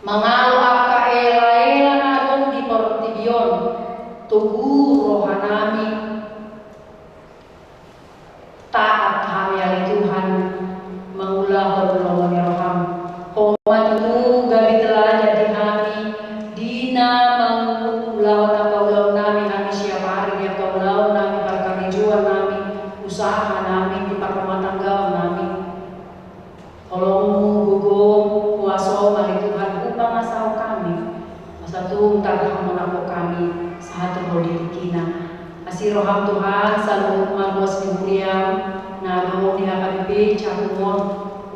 mangalo angka elaela na adong di portibi on, togu rohanami. Taat hami ale Tuhan, mangulahon lomo ni rohaM. Ho ma tutu gabe teladan di hami, di na mangulahon angka ulaonnami hami siapari, di angka ulaonnami, parkarejoannami, usahanami, di parrumatanggaonnami. HolongMu, gogoM, kuasoM ale Tuhan, hupamasahon hami. Asa tung tarhamonanghon hami sahat ro di tingkina. Asi rohaM Tuhan, saluhut ma ruas ni huriaM na adong di H K B P Cakung on.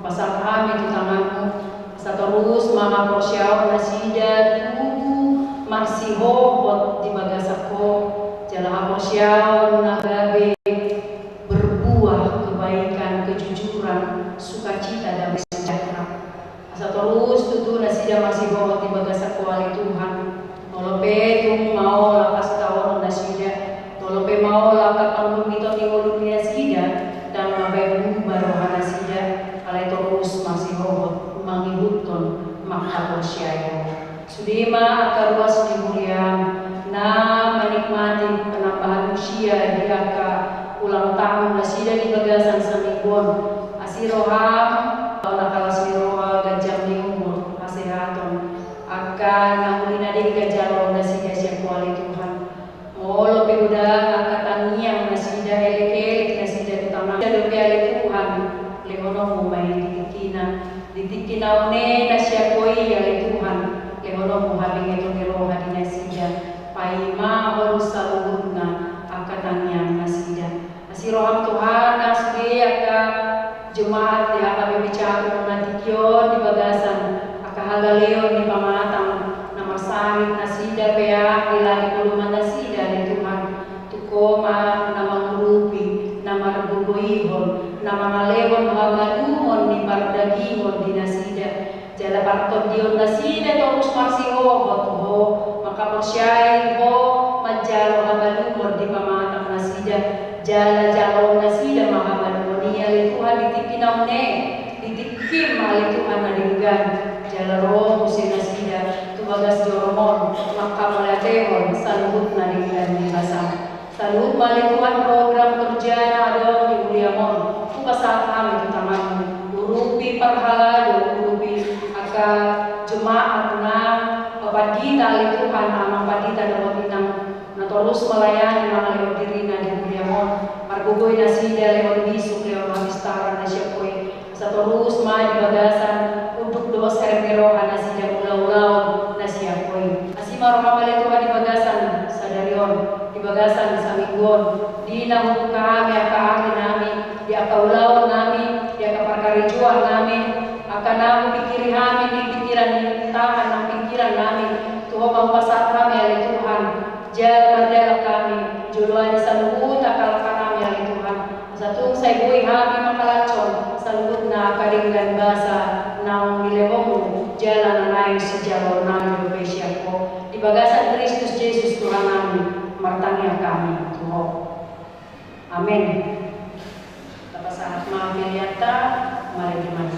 Hupasahat hami tu tanganMu. Asa torus ma haporseaon nasida tubu marsihohot di bagasan Ho. Jala haporseaon na gabe berbuah kebaikan, kejujuran, sukacita, damai sejahtera. Asa torus tutu nasida marsihohot di bagasan Ho ale Tuhan. Molo pe tung maol angka sitaonon nasida, molo pe maol angka panggomit ni ngolu ni nasida, ndang mabaen muba roha nasida, alai torus marsihohot mangihuthon manghaporseai Ho. Sude ma angka ruas ni huriaM na menikmati penambahan usia di angka ulang tahun nasida di bagasan saminggu on. Asi rohaM, laho na las ni roha, ganjang ni umur, hasehaton, Na uli na denggan jalo nasida sian Ho ale Tuhan. Molo pe godang angka tangiang nasida, elek-elek nasida tu tangan, jalo pe ale Tuhan, lehononmu ma i di tingkina, di tingki na une na sian Ho i ale Tuhan, lehononmu habengeton ni roha di nasida, paimahon saluhutna angka tangiang nasida. Asi roham Tuhan, na sude angka jemaat di H K B P Cakung na tingki on di bagasan angka hagaleon ni pamatang na marsahit nasida, peak di lage poloman nasida ale Tuhan. Tu Ho ma na mangurupi, na margogoihon, na mangalehon hamalumon ni pardagingon di nasida. Jala partondion nasida torus marsihohot tu Ho, mangkaporseai Ho manjalo hamalumon di pamatang nasida, jala jaloon nasida ma hamalumon i ale Tuhan di tingki na une, di tingkim ale Tuhan na denggan, jala ro muse nasida tu bagas joromon, mangkamauliatehon saluhut na denggan ni basam. Saluhut ma ale Tuhan program kerja na adong di huria on, hupasahat hami tu tanganmu, urupi parhalado, urupi angka jemaat na, pandita ale Tuhan, amang pandita dohot inang na torus melayani mangalehon dirina di huria on, margogoi nasida lehon bisuk, lehon hapistaran na sian Ho i. Asa torus ma di bagasan unduk dohot serep ni roha nasida ulaon-ulaon na sian Ho i. Asi ma roham ale Tuhan di bagasan sadari on, di bagasan saminggu on, di na hubuka hami angka ari nami, di angka ulaon nami, di angka parkarejoan nami, angka na hupingkiri hami di pingkiran ni tangan nang pingkiran nami, tu Ho ma hupasahat hami ale Tuhan, jala mardalan hami, joloani saluhut angka langka nami ale Tuhan. Asa tung sai boi hami mangkalashon saluhutna angka denggan basa naung nilehonmu, jala na naeng sijaloon nami dope sian Ho. Di bagasan Kristus Jesus Tuhan nami, martangiang hami tu Ho. Amen. Tapasahat ma peleanta, mari di mari.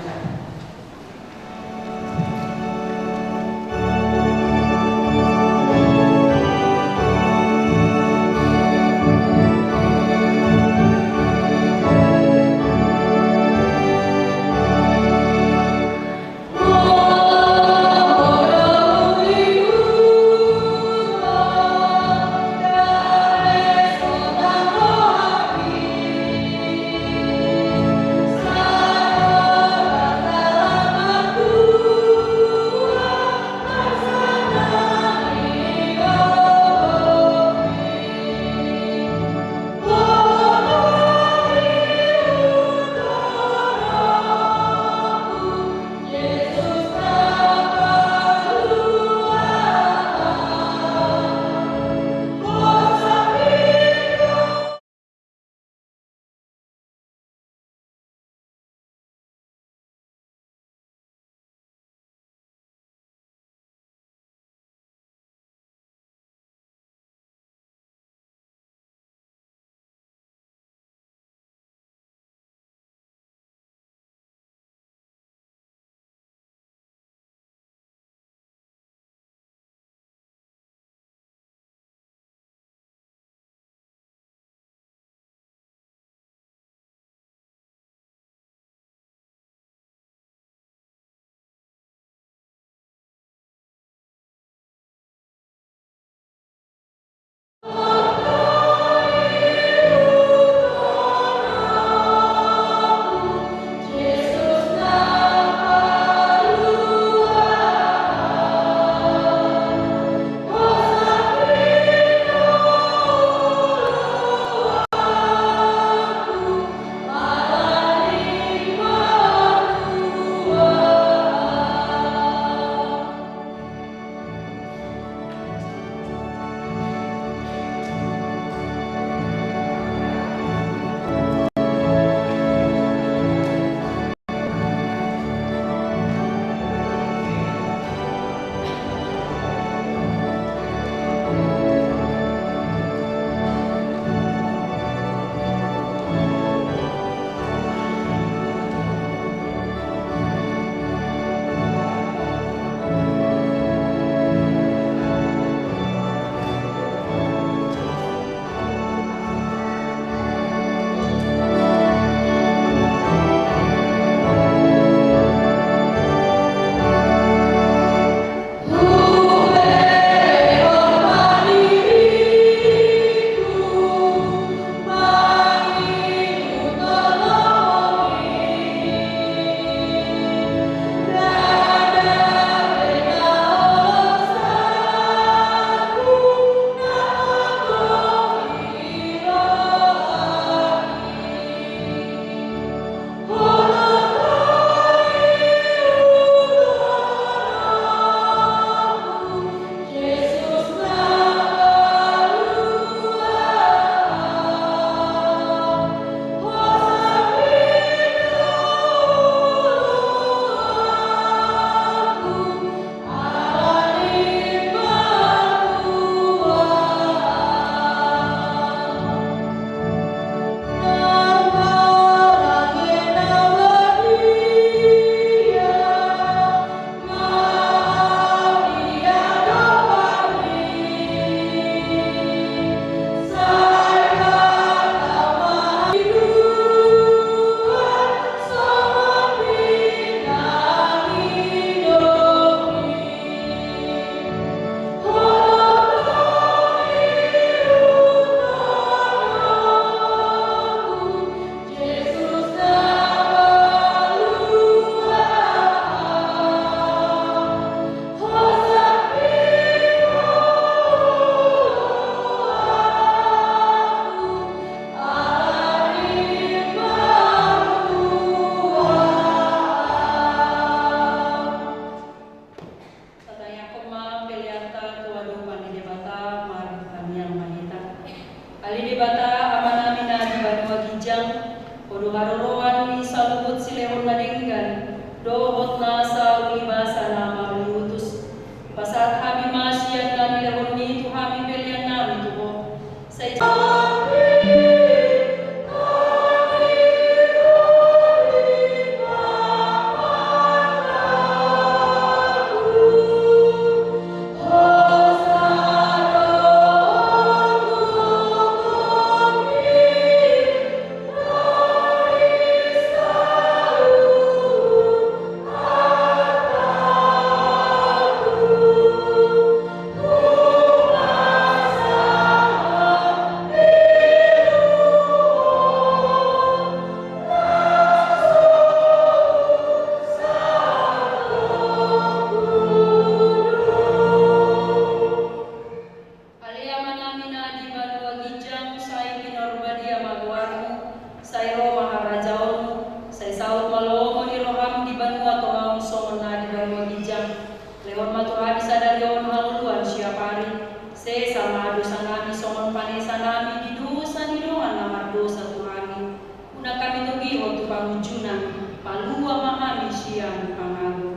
Pangunjunan, palua ma hami sian pangago.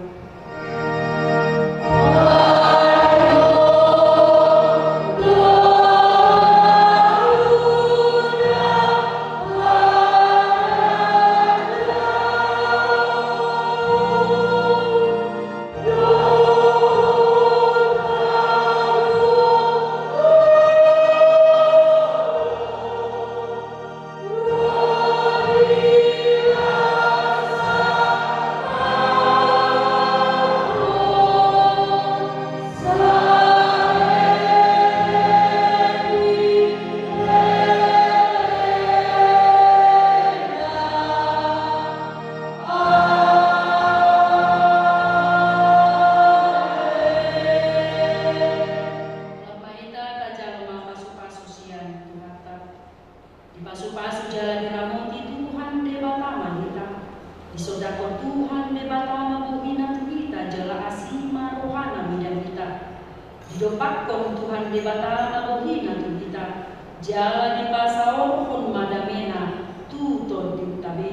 Lampa hita tajalo ma pasupasu sian Tuhanta. Dipasupasu jala diramoti Tuhan Debata ma hita. Disondangkon Tuhan Debata ma bohina tu hita jala asi ma rohana midang hita. Didompakkon Tuhan Debata ma bohina tu hita, jala dipasaorhon ma damena tu tondinta be.